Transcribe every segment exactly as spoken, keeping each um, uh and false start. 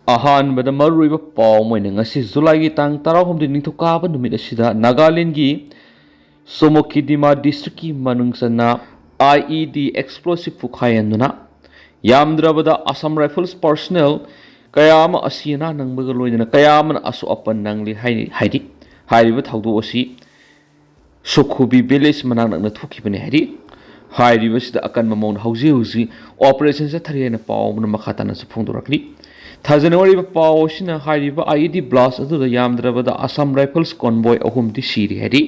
ꯑꯍꯥꯟꯕꯗ ꯃꯔꯨꯑꯣꯏꯕ ꯄꯥꯎ ꯑꯃ ꯑꯣꯏꯅ ꯉꯁꯤ ꯖꯨꯂꯥꯏꯒꯤ ꯇꯥꯡ ꯇꯔꯥꯍꯨꯝꯗꯣꯏ ꯅꯤꯡꯊꯧꯀꯥꯕ ꯅꯨꯃꯤꯠ ꯑꯁꯤꯗ ꯅꯥꯒꯥꯂꯦꯟꯒꯤ ꯁꯣꯃꯣꯀꯤꯗꯤꯃꯥ ꯗꯤꯁꯇ꯭ꯔꯤꯛꯀꯤ ꯃꯅꯨꯡ ꯆꯟꯅ ꯑꯥꯏ ꯏ ꯗꯤ ꯑꯦꯛꯁꯄ꯭ꯂꯣꯁꯤꯞ ꯄꯣꯈꯥꯏꯍꯟꯗꯨꯅ ꯌꯥꯝꯗ꯭ꯔꯕꯗ ꯑꯁꯥꯝ ꯔꯥꯏꯐꯜꯁ ꯄꯥꯔꯁꯣꯅꯦꯜ ꯀꯌꯥ ꯑꯃ ꯑꯁꯤ ꯑꯅꯥ ꯅꯪꯕꯒ ꯂꯣꯏꯅꯅ ꯀꯌꯥ ꯑꯃꯅ ꯑꯁꯣꯛ ꯑꯄꯟ ꯅꯪꯂꯤ ꯍꯥꯏꯔꯤ꯫ ꯍꯥꯏꯔꯤꯕ ꯊꯧꯗꯣꯛ ꯑꯁꯤ ꯁꯨꯈꯨꯕꯤ ꯚꯤꯂꯦꯖ ꯃꯅꯥꯛ ꯅꯛꯅ ꯊꯣꯛꯈꯤꯕꯅꯤ ꯍꯥꯏꯔꯤ꯫ ꯍꯥꯏꯔꯤꯕꯁꯤꯗ ꯑꯀꯟꯕ ꯃꯑꯣꯡꯗ ꯍꯧꯖꯤꯛ ꯍꯧꯖꯤꯛ ꯑꯣꯄꯔꯦꯁꯟ ꯆꯠꯊꯔꯤ ꯍꯥꯏꯅ ꯄꯥꯎ ꯑꯃꯅ ꯃꯈꯥ ꯇꯥꯅꯁꯨ ꯐꯣꯡꯗꯣꯔꯛꯂꯤ꯫ ꯊꯥꯖꯅꯤꯡꯉꯥꯏ ꯑꯣꯏꯔꯤꯕ ꯄꯥꯎ ꯑꯁꯤꯅ ꯍꯥꯏꯔꯤꯕ ꯑꯥꯏ ꯏ ꯗꯤ ꯕ꯭ꯂꯥꯁ ꯑꯗꯨꯗ ꯌꯥꯝꯗ꯭ꯔꯕꯗ ꯑꯁꯥꯝ ꯔꯥꯏꯐꯜꯁ ꯀꯣꯟꯕꯣꯏ ꯑꯍꯨꯝꯗꯤ ꯁꯤꯔꯤ ꯍꯥꯏꯔꯤ꯫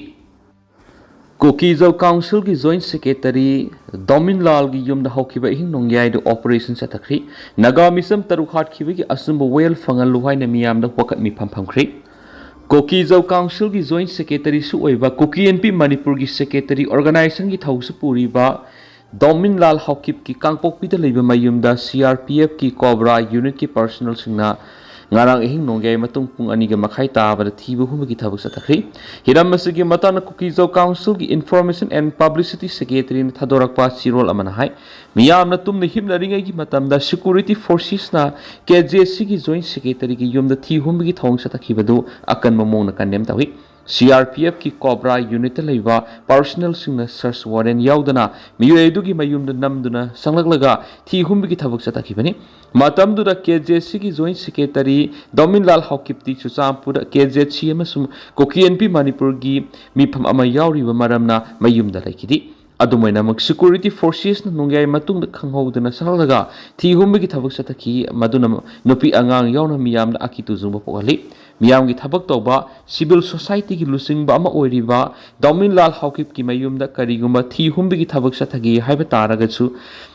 ꯀꯨꯀꯤꯖꯧ ꯀꯥꯎꯟꯁꯤꯜꯒꯤ ꯖꯣꯏꯟꯠ ꯁꯦꯀ꯭ꯔꯦꯇꯔꯤ ꯗꯣꯃꯤꯟꯂꯥꯜꯒꯤ ꯌꯨꯝꯗ ꯍꯧꯈꯤꯕ ꯑꯍꯤꯡ ꯅꯣꯡꯌꯥꯏꯗ ꯑꯣꯄꯔꯦꯁꯟ ꯆꯠꯊꯈ꯭ꯔꯤ꯫ ꯅꯥꯒꯥ ꯃꯤꯆꯝ ꯇꯔꯨꯛ ꯍꯥꯠꯈꯤꯕꯒꯤ ꯑꯆꯨꯝꯕ ꯋꯥꯌꯦꯜ ꯐꯪꯍꯜꯂꯨ ꯍꯥꯏꯅ ꯃꯤꯌꯥꯝꯗ ꯋꯥꯀꯠ ꯃꯤꯐꯝ ꯐꯝꯈ꯭ꯔꯤ꯫ ꯀꯨꯀꯤꯖꯧ ꯀꯥꯎꯟꯁꯤꯜꯒꯤ ꯖꯣꯏꯟꯠ ꯁꯦꯀ꯭ꯔꯦꯇꯔꯤꯁꯨ ꯑꯣꯏꯕ ꯀꯨꯀꯤ ꯑꯦꯟ ꯄꯤ ꯃꯅꯤꯄꯨꯔꯒꯤ ꯁꯦꯀ꯭ꯔꯦꯇꯔꯤ ꯑꯣꯔꯒꯅꯥꯏꯖꯦꯁꯟꯒꯤ ꯊꯧꯁꯨ ꯄꯨꯔꯤꯕ ꯗꯣꯃꯤꯟꯂꯥꯜ ꯍꯥꯎꯀꯤꯞꯀꯤ ꯀꯥꯡꯄꯣꯛꯄꯤꯗ ꯂꯩꯕ ꯃꯌꯨꯝꯗ ꯁꯤ ꯑꯥꯔ ꯄꯤ ꯑꯦꯐꯀꯤ ꯀꯣꯕ꯭ꯔꯥ ꯌꯨꯅꯤꯠꯀꯤ ꯄꯥꯔꯁꯣꯅꯦꯜꯁꯤꯡꯅ ꯉꯔꯥꯡ ꯑꯍꯤꯡ ꯅꯣꯡꯌꯥꯏ ꯃꯇꯨꯡ ꯄꯨꯡ ꯑꯅꯤꯒ ꯃꯈꯥꯏ ꯇꯥꯕꯗ ꯊꯤꯕ ꯍꯨꯝꯕꯒꯤ ꯊꯕꯛ ꯆꯠꯊꯈ꯭ꯔꯤ꯫ ꯍꯤꯔꯝ ꯑꯁꯤꯒꯤ ꯃꯇꯥꯡꯗ ꯀꯨꯀꯤꯖꯧ ꯀꯥꯎꯟꯁꯤꯜꯒꯤ ꯏꯟꯐꯣꯔꯃꯦꯁꯟ ꯑꯦꯟ ꯄꯕ꯭ꯂꯤꯁꯤꯇꯤ ꯁꯦꯀ꯭ꯔꯦꯇꯔꯤꯅ ꯊꯥꯗꯣꯔꯛꯄ ꯆꯦꯔꯣꯜ ꯑꯃꯅ ꯍꯥꯏ, ꯃꯤꯌꯥꯝꯅ ꯇꯨꯝꯅ ꯍꯤꯞꯅꯔꯤꯉꯩꯒꯤ ꯃꯇꯝꯗ ꯁꯦꯀ꯭ꯌꯨꯔꯤꯇꯤ ꯐꯣꯔꯁꯦꯁꯅ ꯀꯦ ꯖꯦ ꯁꯤꯒꯤ ꯖꯣꯏꯟꯠ ꯁꯦꯀ꯭ꯔꯦꯇꯔꯤꯒꯤ ꯌꯨꯝꯗ ꯊꯤ ꯍꯨꯝꯕꯒꯤ ꯊꯧꯑꯣꯡ ꯆꯠꯊꯈꯤꯕꯗꯨ ꯑꯀꯟꯕ ꯃꯑꯣꯡꯗ ꯀꯟꯗꯦꯝ ꯇꯧꯏ꯫ ꯁꯤ ꯑꯥꯔ ꯄꯤ ꯑꯦꯐꯀꯤ ꯀꯣꯕ꯭ꯔꯥ ꯌꯨꯅꯤꯠꯇ ꯂꯩꯕ ꯄꯥꯔꯁꯣꯅꯦꯜꯁꯤꯡꯅ ꯁꯔꯆ ꯋꯥꯔꯦꯟ ꯌꯥꯎꯗꯅ ꯃꯤꯑꯣꯏ ꯑꯗꯨꯒꯤ ꯃꯌꯨꯝꯗ ꯅꯝꯗꯨꯅ ꯆꯪꯂꯛꯂꯒ ꯊꯤ ꯍꯨꯝꯕꯒꯤ ꯊꯕꯛ ꯆꯠꯊꯈꯤꯕꯅꯤ꯫ ꯃꯇꯝꯗꯨꯗ ꯀꯦ ꯖꯦ ꯁꯤꯒꯤ ꯖꯣꯏꯟꯠ ꯁꯦꯀ꯭ꯔꯦꯇꯔꯤ ꯗꯣꯃꯤꯟꯂꯥꯜ ꯍꯥꯎꯀꯤꯞꯇꯤ ꯆꯨꯔꯆꯥꯟꯄꯨꯔꯗ ꯀꯦ ꯖꯦ ꯁꯤ ꯑꯃꯁꯨꯡ ꯀꯨꯀꯤ ꯑꯦꯟ ꯄꯤ ꯃꯅꯤꯄꯨꯔꯒꯤ ꯃꯤꯐꯝ ꯑꯃ ꯌꯥꯎꯔꯤꯕ ꯃꯔꯝꯅ ꯃꯌꯨꯝꯗ ꯂꯩꯈꯤꯗꯦ꯫ ꯑꯗꯨꯝ ꯑꯣꯏꯅꯃꯛ, ꯁꯦꯀ꯭ꯌꯨꯔꯤꯇꯤ ꯐꯣꯔꯁꯦꯁꯅ ꯅꯣꯡꯌꯥꯏ ꯃꯇꯨꯡꯗ ꯈꯪꯍꯧꯗꯅ ꯆꯪꯂꯛꯂꯒ ꯊꯤ ꯍꯨꯝꯕꯒꯤ ꯊꯕꯛ ꯆꯠꯊꯈꯤ, ꯃꯗꯨꯅ ꯅꯨꯄꯤ ꯑꯉꯥꯡ ꯌꯥꯎꯅ ꯃꯤꯌꯥꯝꯗ ꯑꯀꯤ ꯇꯨꯖꯨꯡꯕ ꯄꯣꯛꯍꯜꯂꯤ꯫ ꯃꯤꯌꯥꯝꯒꯤ ꯊꯕꯛ ꯇꯧꯕ ꯁꯤꯚꯤꯜ ꯁꯣꯁꯥꯏꯇꯤꯒꯤ ꯂꯨꯆꯤꯡꯕ ꯑꯃ ꯑꯣꯏꯔꯤꯕ ꯗꯥꯎꯃꯤꯟꯂꯥꯜ ꯍꯥꯎꯀꯤꯞꯀꯤ ꯃꯌꯨꯝꯗ ꯀꯔꯤꯒꯨꯝꯕ ꯊꯤ ꯍꯨꯝꯕꯒꯤ ꯊꯕꯛ ꯆꯠꯊꯒꯦ ꯍꯥꯏꯕ ꯇꯥꯔꯒꯁꯨ,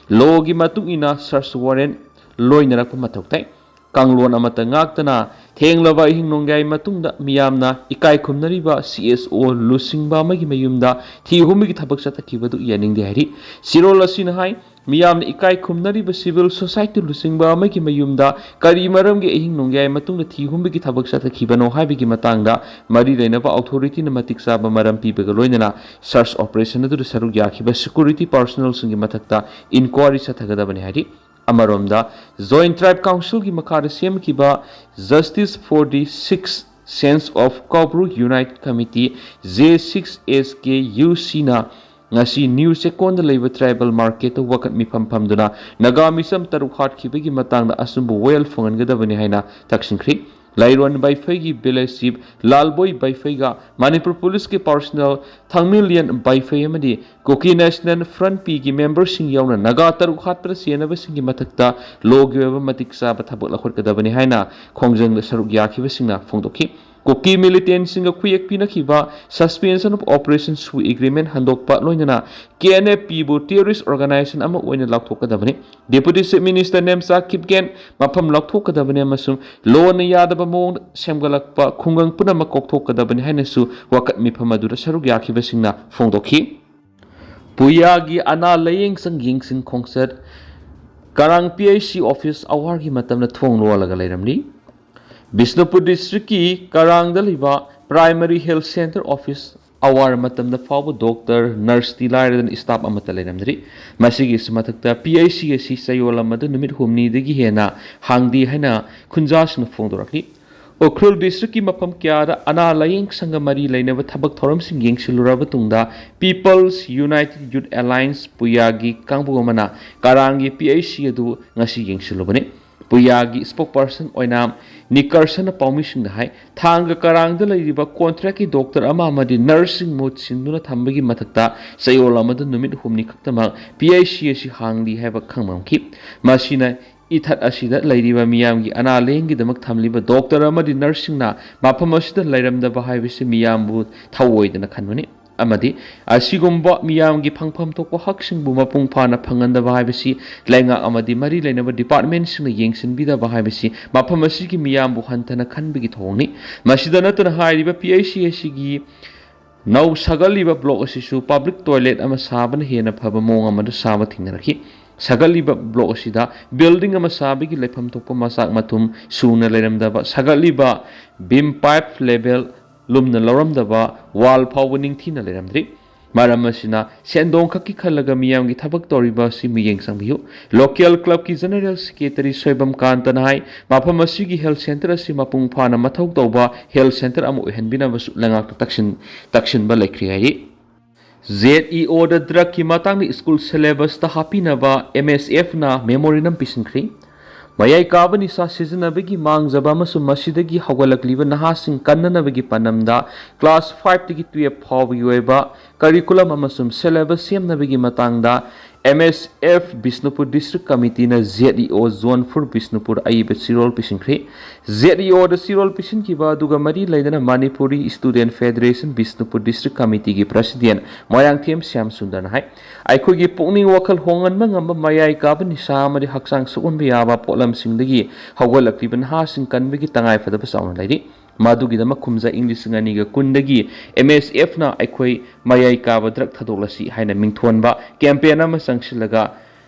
ꯂꯣꯒꯤ ꯃꯇꯨꯡ ꯏꯟꯅ ꯁꯔꯆ ꯋꯥꯔꯦꯟ ꯂꯣꯏꯅꯔꯛꯄ ꯃꯊꯧ ꯇꯥꯏ꯫ ꯀꯥꯡꯂꯣꯟ ꯑꯃꯠꯇ ꯉꯥꯛꯇꯅ ꯊꯦꯡꯂꯕ ꯑꯍꯤꯡ ꯅꯣꯡꯌꯥꯏ ꯃꯇꯨꯡꯗ ꯃꯤꯌꯥꯝꯅ ꯏꯀꯥꯏ ꯈꯨꯝꯅꯔꯤꯕ ꯁꯤ ꯑꯦꯁ ꯑꯣ ꯂꯨꯆꯤꯡꯕ ꯑꯃꯒꯤ ꯃꯌꯨꯝꯗ ꯊꯤ ꯍꯨꯝꯕꯒꯤ ꯊꯕꯛ ꯆꯠꯊꯈꯤꯕꯗꯨ ꯌꯥꯅꯤꯡꯗꯦ ꯍꯥꯏꯔꯤ꯫ ꯆꯦꯔꯣꯜ ꯑꯁꯤꯅ ꯍꯥꯏ, ꯃꯤꯌꯥꯝꯅ ꯏꯀꯥꯏ ꯈꯨꯝꯅꯔꯤꯕ ꯁꯤꯚꯤꯜ ꯁꯣꯁꯥꯏꯇꯤ ꯂꯨꯆꯤꯡꯕ ꯑꯃꯒꯤ ꯃꯌꯨꯝꯗ ꯀꯔꯤ ꯃꯔꯝꯒꯤ ꯑꯍꯤꯡ ꯅꯣꯡꯌꯥꯏ ꯃꯇꯨꯡꯗ ꯊꯤ ꯍꯨꯝꯕꯒꯤ ꯊꯕꯛ ꯆꯠꯊꯈꯤꯕꯅꯣ ꯍꯥꯏꯕꯒꯤ ꯃꯇꯥꯡꯗ ꯃꯔꯤ ꯂꯩꯅꯕ ꯑꯣꯊꯣꯔꯤꯇꯤꯅ ꯃꯇꯤꯛ ꯆꯥꯕ ꯃꯔꯝ ꯄꯤꯕꯒ ꯂꯣꯏꯅꯅ ꯁꯔꯆ ꯑꯣꯄꯔꯦꯁꯟ ꯑꯗꯨꯗ ꯁꯔꯨꯛ ꯌꯥꯈꯤꯕ ꯁꯦꯀ꯭ꯌꯨꯔꯤꯇꯤ ꯄꯥꯔꯁꯣꯅꯦꯜꯁꯤꯡꯒꯤ ꯃꯊꯛꯇ ꯏꯟꯀ꯭ꯋꯥꯔꯤ ꯆꯠꯊꯒꯗꯕꯅꯤ ꯍꯥꯏꯔꯤ꯫ ꯑꯃꯔꯣꯝꯗ, Joint Tribe Councilꯒꯤ ꯃꯈꯥꯗ ꯁꯦꯝꯈꯤꯕ Justice for the Sixth Sense of Koubru Unit Committee, J six S K U Cꯅ ꯉꯁꯤ ꯅ꯭ꯌꯨ ꯆꯦꯛꯀꯣꯟꯗ ꯂꯩꯕ ꯇ꯭ꯔꯥꯏꯕꯦꯜ ꯃꯥꯔꯀꯦꯠꯇ ꯋꯥꯀꯠ ꯃꯤꯐꯝ ꯐꯝꯗꯨꯅ ꯅꯥꯒꯥ ꯃꯤꯆꯝ ꯇꯔꯨꯛ ꯍꯥꯠꯈꯤꯕꯒꯤ ꯃꯇꯥꯡꯗ ꯑꯆꯨꯝꯕ ꯋꯥꯌꯦꯜ ꯐꯪꯍꯟꯒꯗꯕꯅꯤ ꯍꯥꯏꯅ ꯇꯛꯁꯤꯟꯈ꯭ꯔꯤ꯫ ꯂꯩꯔꯣꯟ ꯕꯥꯏꯐꯩꯒꯤ ꯚꯤꯂꯦꯖ ꯆꯤꯐ ꯂꯥꯜꯕꯣꯏ ꯕꯥꯏꯐꯩꯒ ꯃꯅꯤꯄꯨꯔ ꯄꯨꯂꯤꯁꯀꯤ ꯄꯥꯔꯁꯅꯦꯜ ꯊꯥꯡꯃꯤꯂꯤꯌꯟ ꯕꯥꯏꯐꯩ ꯑꯃꯗꯤ ꯀꯨꯀꯤ ꯅꯦꯁꯅꯦꯜ ꯐ꯭ꯔꯟꯠ ꯄꯤꯒꯤ ꯃꯦꯝꯕꯔꯁꯤꯡ ꯌꯥꯎꯅ ꯅꯥꯒꯥ ꯇꯔꯨꯛ ꯍꯥꯠꯄꯗ ꯆꯦꯟꯅꯕꯁꯤꯡꯒꯤ ꯃꯊꯛꯇ ꯂꯣꯒꯤ ꯑꯣꯏꯕ ꯃꯇꯤꯛ ꯆꯥꯕ ꯊꯕꯛ ꯂꯧꯈꯠꯀꯗꯕꯅꯤ ꯍꯥꯏꯅ ꯈꯣꯡꯖꯪꯗ ꯁꯔꯨꯛ ꯌꯥꯈꯤꯕꯁꯤꯡꯅ ꯐꯣꯡꯗꯣꯛꯈꯤ꯫ ꯀꯨꯀꯤ ꯃꯤꯂꯤꯇꯦꯟꯁꯤꯡꯒ ꯈꯨꯌꯦꯛ ꯄꯤꯅꯈꯤꯕ Suspension of Operation ꯁꯨ ꯑꯦꯒ꯭ꯔꯤꯃꯦꯟ ꯍꯟꯗꯣꯛꯄ ꯂꯣꯏꯅꯅ ꯀꯦ ꯑꯦꯟ ꯑꯦꯐ ꯄꯤꯕꯨ ꯇꯦꯔꯣꯔꯤꯁ ꯑꯣꯔꯒꯅꯥꯏꯖꯦꯁꯟ ꯑꯃ ꯑꯣꯏꯅ ꯂꯥꯎꯊꯣꯛꯀꯗꯕꯅꯤ꯫ ꯗꯦꯄꯨꯇꯤ ꯆꯤꯐ ꯃꯤꯅꯤꯁꯇꯔ ꯅꯦꯝꯆꯥ ꯀꯤꯞꯒꯦꯟ ꯃꯐꯝ ꯂꯧꯊꯣꯛꯀꯗꯕꯅꯤ ꯑꯃꯁꯨꯡ ꯂꯣꯅ ꯌꯥꯗꯕ ꯃꯑꯣꯡꯗ ꯁꯦꯝꯒꯠꯂꯛꯄ ꯈꯨꯡꯒꯪ ꯄꯨꯝꯅꯃꯛ ꯀꯣꯛꯊꯣꯛꯀꯗꯕꯅꯤ ꯍꯥꯏꯅꯁꯨ ꯋꯥꯀꯠ ꯃꯤꯐꯝ ꯑꯗꯨꯗ ꯁꯔꯨꯛ ꯌꯥꯈꯤꯕꯁꯤꯡꯅ ꯐꯣꯡꯗꯣꯛꯈꯤ꯫ ꯄꯨꯌꯥꯒꯤ ꯑꯅꯥ ꯂꯥꯌꯦꯡꯁꯪ ꯌꯦꯡꯁꯤꯟ ꯈꯣꯡꯆꯠ ꯀꯔꯥꯡ ꯄꯤ ꯑꯩꯆ ꯁꯤ ꯑꯣꯐꯤꯁ ꯑꯋꯥꯔꯒꯤ ꯃꯇꯝꯗ ꯊꯣꯡ ꯂꯣꯜꯂꯒ ꯂꯩꯔꯝꯂꯤ꯫ ꯕꯤꯁꯅꯨꯄꯨꯔ ꯗꯤꯁꯇ꯭ꯔꯤꯛꯀꯤ ꯀꯔꯥꯡꯗ ꯂꯩꯕ ꯄ꯭ꯔꯥꯏꯃꯔꯤ ꯍꯦꯜꯊ ꯁꯦꯟꯇꯔ ꯑꯣꯐꯤꯁ ꯑꯋꯥꯔ ꯃꯇꯝꯗ ꯐꯥꯎꯕ ꯗꯣꯛꯇꯔ, ꯅꯔꯁꯇꯤ ꯂꯥꯏꯔꯗꯅ ꯁ꯭ꯇꯥꯐ ꯑꯃꯠꯇ ꯂꯩꯔꯝꯗ꯭ꯔꯤ꯫ ꯃꯁꯤꯒꯤꯁꯨ ꯃꯊꯛꯇ ꯄꯤ ꯑꯩꯆ ꯁꯤ ꯑꯁꯤ ꯆꯌꯣꯜ ꯑꯃꯗ ꯅꯨꯃꯤꯠ ꯍꯨꯝꯅꯤꯗꯒꯤ ꯍꯦꯟꯅ ꯍꯥꯡꯗꯦ ꯍꯥꯏꯅ ꯈꯨꯟꯖꯥꯁꯤꯡꯅ ꯐꯣꯡꯗꯣꯔꯛꯂꯤ꯫ ꯎꯈ꯭ꯔꯨꯜ ꯗꯤꯁꯇ꯭ꯔꯤꯛꯀꯤ ꯃꯐꯝ ꯀꯌꯥꯗ ꯑꯅꯥ ꯂꯥꯌꯦꯡ ꯁꯪꯒ ꯃꯔꯤ ꯂꯩꯅꯕ ꯊꯕꯛ ꯊꯧꯔꯝꯁꯤꯡ ꯌꯦꯡꯁꯤꯜꯂꯨꯔꯕ ꯇꯨꯡꯗ People's United Youth Alliance ꯄꯨꯌꯥꯒꯤ ꯀꯥꯡꯕꯨ ꯑꯃꯅ ꯀꯔꯥꯡꯒꯤ ꯄꯤ ꯑꯩꯆ ꯁꯤ ꯑꯗꯨ ꯉꯁꯤ ꯌꯦꯡꯁꯤꯜꯂꯨꯕꯅꯤ꯫ ꯄꯨꯌꯥꯒꯤ ꯏꯁꯄꯣꯛꯄꯔꯁꯟ ꯑꯣꯏꯅꯥꯝ ꯅꯤꯀꯔꯁꯟꯅ ꯄꯥꯎꯃꯤꯁꯤꯡꯗ ꯍꯥꯏ, ꯊꯥꯡꯒ ꯀꯔꯥꯡꯗ ꯂꯩꯔꯤꯕ ꯀꯣꯟꯇ꯭ꯔꯦꯛꯀꯤ ꯗꯣꯛꯇꯔ ꯑꯃ ꯑꯃꯗꯤ ꯅꯔꯁꯁꯤꯡ ꯃꯍꯨꯠ ꯁꯤꯟꯗꯨꯅ ꯊꯝꯕꯒꯤ ꯃꯊꯛꯇ ꯆꯌꯣꯜ ꯑꯃꯗ ꯅꯨꯃꯤꯠ ꯍꯨꯝꯅꯤ ꯈꯛꯇꯃꯛ ꯄꯤ ꯑꯩꯆ ꯁꯤ ꯑꯁꯤ ꯍꯥꯡꯂꯤ ꯍꯥꯏꯕ ꯈꯪꯕ ꯉꯝꯈꯤ꯫ ꯃꯁꯤꯅ ꯏꯊꯠ ꯑꯁꯤꯗ ꯂꯩꯔꯤꯕ ꯃꯤꯌꯥꯝꯒꯤ ꯑꯅꯥ ꯂꯥꯌꯦꯡꯒꯤꯗꯃꯛ ꯊꯝꯂꯤꯕ ꯗꯣꯛꯇꯔ ꯑꯃꯗꯤ ꯅꯔꯁꯁꯤꯡꯅ ꯃꯐꯝ ꯑꯁꯤꯗ ꯂꯩꯔꯝꯗꯕ ꯍꯥꯏꯕꯁꯤ ꯃꯤꯌꯥꯝꯕꯨ ꯊꯧꯑꯣꯏꯗꯅ ꯈꯟꯕꯅꯤ꯫ ꯑꯃꯗꯤ ꯑꯁꯤꯒꯨꯝꯕ ꯃꯤꯌꯥꯝꯒꯤ ꯐꯪꯐꯝ ꯊꯣꯛꯄ ꯍꯛꯁꯤꯡꯕꯨ ꯃꯄꯨꯡ ꯐꯥꯅ ꯐꯪꯍꯟꯗꯕ ꯍꯥꯏꯕꯁꯤ ꯂꯩꯉꯥꯛ ꯑꯃꯗꯤ ꯃꯔꯤ ꯂꯩꯅꯕ ꯗꯤꯄꯥꯔꯠꯃꯦꯟꯁꯤꯡꯅ ꯌꯦꯡꯁꯤꯟꯕꯤꯗꯕ ꯍꯥꯏꯕꯁꯤ ꯃꯐꯝ ꯑꯁꯤꯒꯤ ꯃꯤꯌꯥꯝꯕꯨ ꯍꯟꯊꯅ ꯈꯟꯕꯒꯤ ꯊꯧꯑꯣꯡꯅꯤ꯫ ꯃꯁꯤꯗ ꯅꯠꯇꯅ ꯍꯥꯏꯔꯤꯕ ꯄꯤ ꯑꯩꯆ ꯁꯤ ꯑꯁꯤꯒꯤ ꯅꯧ ꯁꯥꯒꯠꯂꯤꯕ ꯕ꯭ꯂꯣꯛ ꯑꯁꯤꯁꯨ ꯄꯕ꯭ꯂꯤꯛ ꯇꯣꯏꯂꯦꯠ ꯑꯃ ꯁꯥꯕꯅ ꯍꯦꯟꯅ ꯐꯕ ꯃꯑꯣꯡ ꯑꯃꯗ ꯁꯥꯕ ꯊꯦꯡꯅꯔꯛꯈꯤ꯫ ꯁꯥꯒꯠꯂꯤꯕ ꯕ꯭ꯂꯣꯛ ꯑꯁꯤꯗ ꯕꯤꯜꯗꯤꯡ ꯑꯃ ꯁꯥꯕꯒꯤ ꯂꯩꯐꯝ ꯊꯣꯛꯄ ꯃꯆꯥꯛ ꯃꯊꯨꯝ ꯁꯨꯅ ꯂꯩꯔꯝꯗꯕ, ꯁꯥꯒꯠꯂꯤꯕ ꯕꯤꯝ ꯄꯥꯏꯞ ꯂꯦꯚꯦꯜ ꯂꯨꯝꯅ ꯂꯧꯔꯝꯗꯕ, ꯋꯥꯜ ꯐꯥꯎꯕ ꯅꯤꯡꯊꯤꯅ ꯂꯩꯔꯝꯗ꯭ꯔꯤ꯫ ꯃꯔꯝ ꯑꯁꯤꯅ ꯁꯦꯟꯗꯣꯡ ꯈꯛꯀꯤ ꯈꯜꯂꯒ ꯃꯤꯌꯥꯝꯒꯤ ꯊꯕꯛ ꯇꯧꯔꯤꯕ ꯑꯁꯤ ꯃꯤꯠꯌꯦꯡ ꯆꯪꯕꯤꯌꯨ꯫ Local club ꯀꯤ General Secretary ꯁꯣꯏꯕꯝ ꯀꯥꯟꯇꯅ ꯍꯥꯏ, ꯃꯐꯝ ꯑꯁꯤꯒꯤ health centre ꯑꯁꯤ ꯃꯄꯨꯡ ꯐꯥꯅ ꯃꯊꯧ ꯇꯧꯕ health centre ꯑꯃ ꯑꯣꯏꯍꯟꯕꯤꯅꯕꯁꯨ ꯂꯩꯉꯥꯛꯇ ꯇꯛꯁꯤꯟ-, ꯇꯛꯁꯤꯟꯕ ꯂꯩꯈ꯭ꯔꯦ ꯍꯥꯏꯔꯤ꯫ ZEO ꯗ drug ꯀꯤ ꯃꯇꯥꯡꯗ school syllabus ꯇ ꯍꯥꯞꯄꯤꯅꯕ MSF ꯅ memorandum ꯄꯤꯁꯤꯟꯈ꯭ꯔꯤ꯫ ꯃꯌꯥꯏ ꯀꯥꯕ ꯅꯤꯁꯥ ꯁꯤꯖꯤꯟꯅꯕꯒꯤ ꯃꯥꯡꯖꯕ ꯑꯃꯁꯨꯡ ꯃꯁꯤꯗꯒꯤ ꯍꯧꯒꯠꯂꯛꯂꯤꯕ ꯅꯍꯥꯁꯤꯡ ꯀꯟꯅꯅꯕꯒꯤ ꯄꯥꯟꯗꯝꯗ class five ꯇꯒꯤ twelve ꯐꯥꯎꯕꯒꯤ ꯑꯣꯏꯕ curriculum ꯑꯃꯁꯨꯡ syllabus ꯁꯦꯝꯅꯕꯒꯤ ꯃꯇꯥꯡꯗ MSF Bishnupur District Committee ꯅ ZEO Zone four Bishnupur ꯑꯏꯕ ꯆꯦꯔꯣꯜ ꯄꯤꯁꯤꯟꯈ꯭ꯔꯤ꯫ ZEO ꯗ ꯆꯦꯔꯣꯜ ꯄꯤꯁꯤꯟꯈꯤꯕ ꯑꯗꯨꯒ ꯃꯔꯤ ꯂꯩꯅꯅ Manipuri Student Federation Bishnupur District Committee ꯒꯤ President ꯃꯣꯏꯔꯥꯡꯊꯦꯝ ꯁ꯭ꯌꯥꯝ ꯁꯨꯟꯗꯔꯅ ꯍꯥꯏ, ꯑꯩꯈꯣꯏꯒꯤ ꯄꯨꯛꯅꯤꯡ ꯋꯥꯈꯜ ꯍꯣꯡꯍꯟꯕ ꯉꯝꯕ ꯃꯌꯥꯏ ꯀꯥꯕ ꯅꯤꯁꯥ ꯑꯃꯗꯤ ꯍꯛꯆꯥꯡ ꯁꯣꯛꯍꯟꯕ ꯌꯥꯕ ꯄꯣꯠꯂꯝꯁꯤꯡꯗꯒꯤ ꯍꯧꯒꯠꯂꯛꯂꯤꯕ ꯅꯍꯥꯁꯤꯡ ꯀꯟꯕꯒꯤ ꯇꯉꯥꯏꯐꯗꯕ ꯆꯥꯎꯅ ꯂꯩꯔꯤ꯫ ꯃꯗꯨꯒꯤꯗꯃꯛ ꯀꯨꯝꯖꯥ ꯏꯪ ꯂꯤꯁꯤꯡ ꯑꯅꯤꯒ ꯀꯨꯟꯗꯒꯤ MSF ꯅ ꯑꯩꯈꯣꯏ ꯃꯌꯥꯏ ꯀꯥꯕ drug ꯊꯥꯗꯣꯛꯂꯁꯤ ꯍꯥꯏꯅ ꯃꯤꯡꯊꯣꯟꯕ campaign ꯑꯃ ꯆꯪꯁꯤꯜꯂꯒ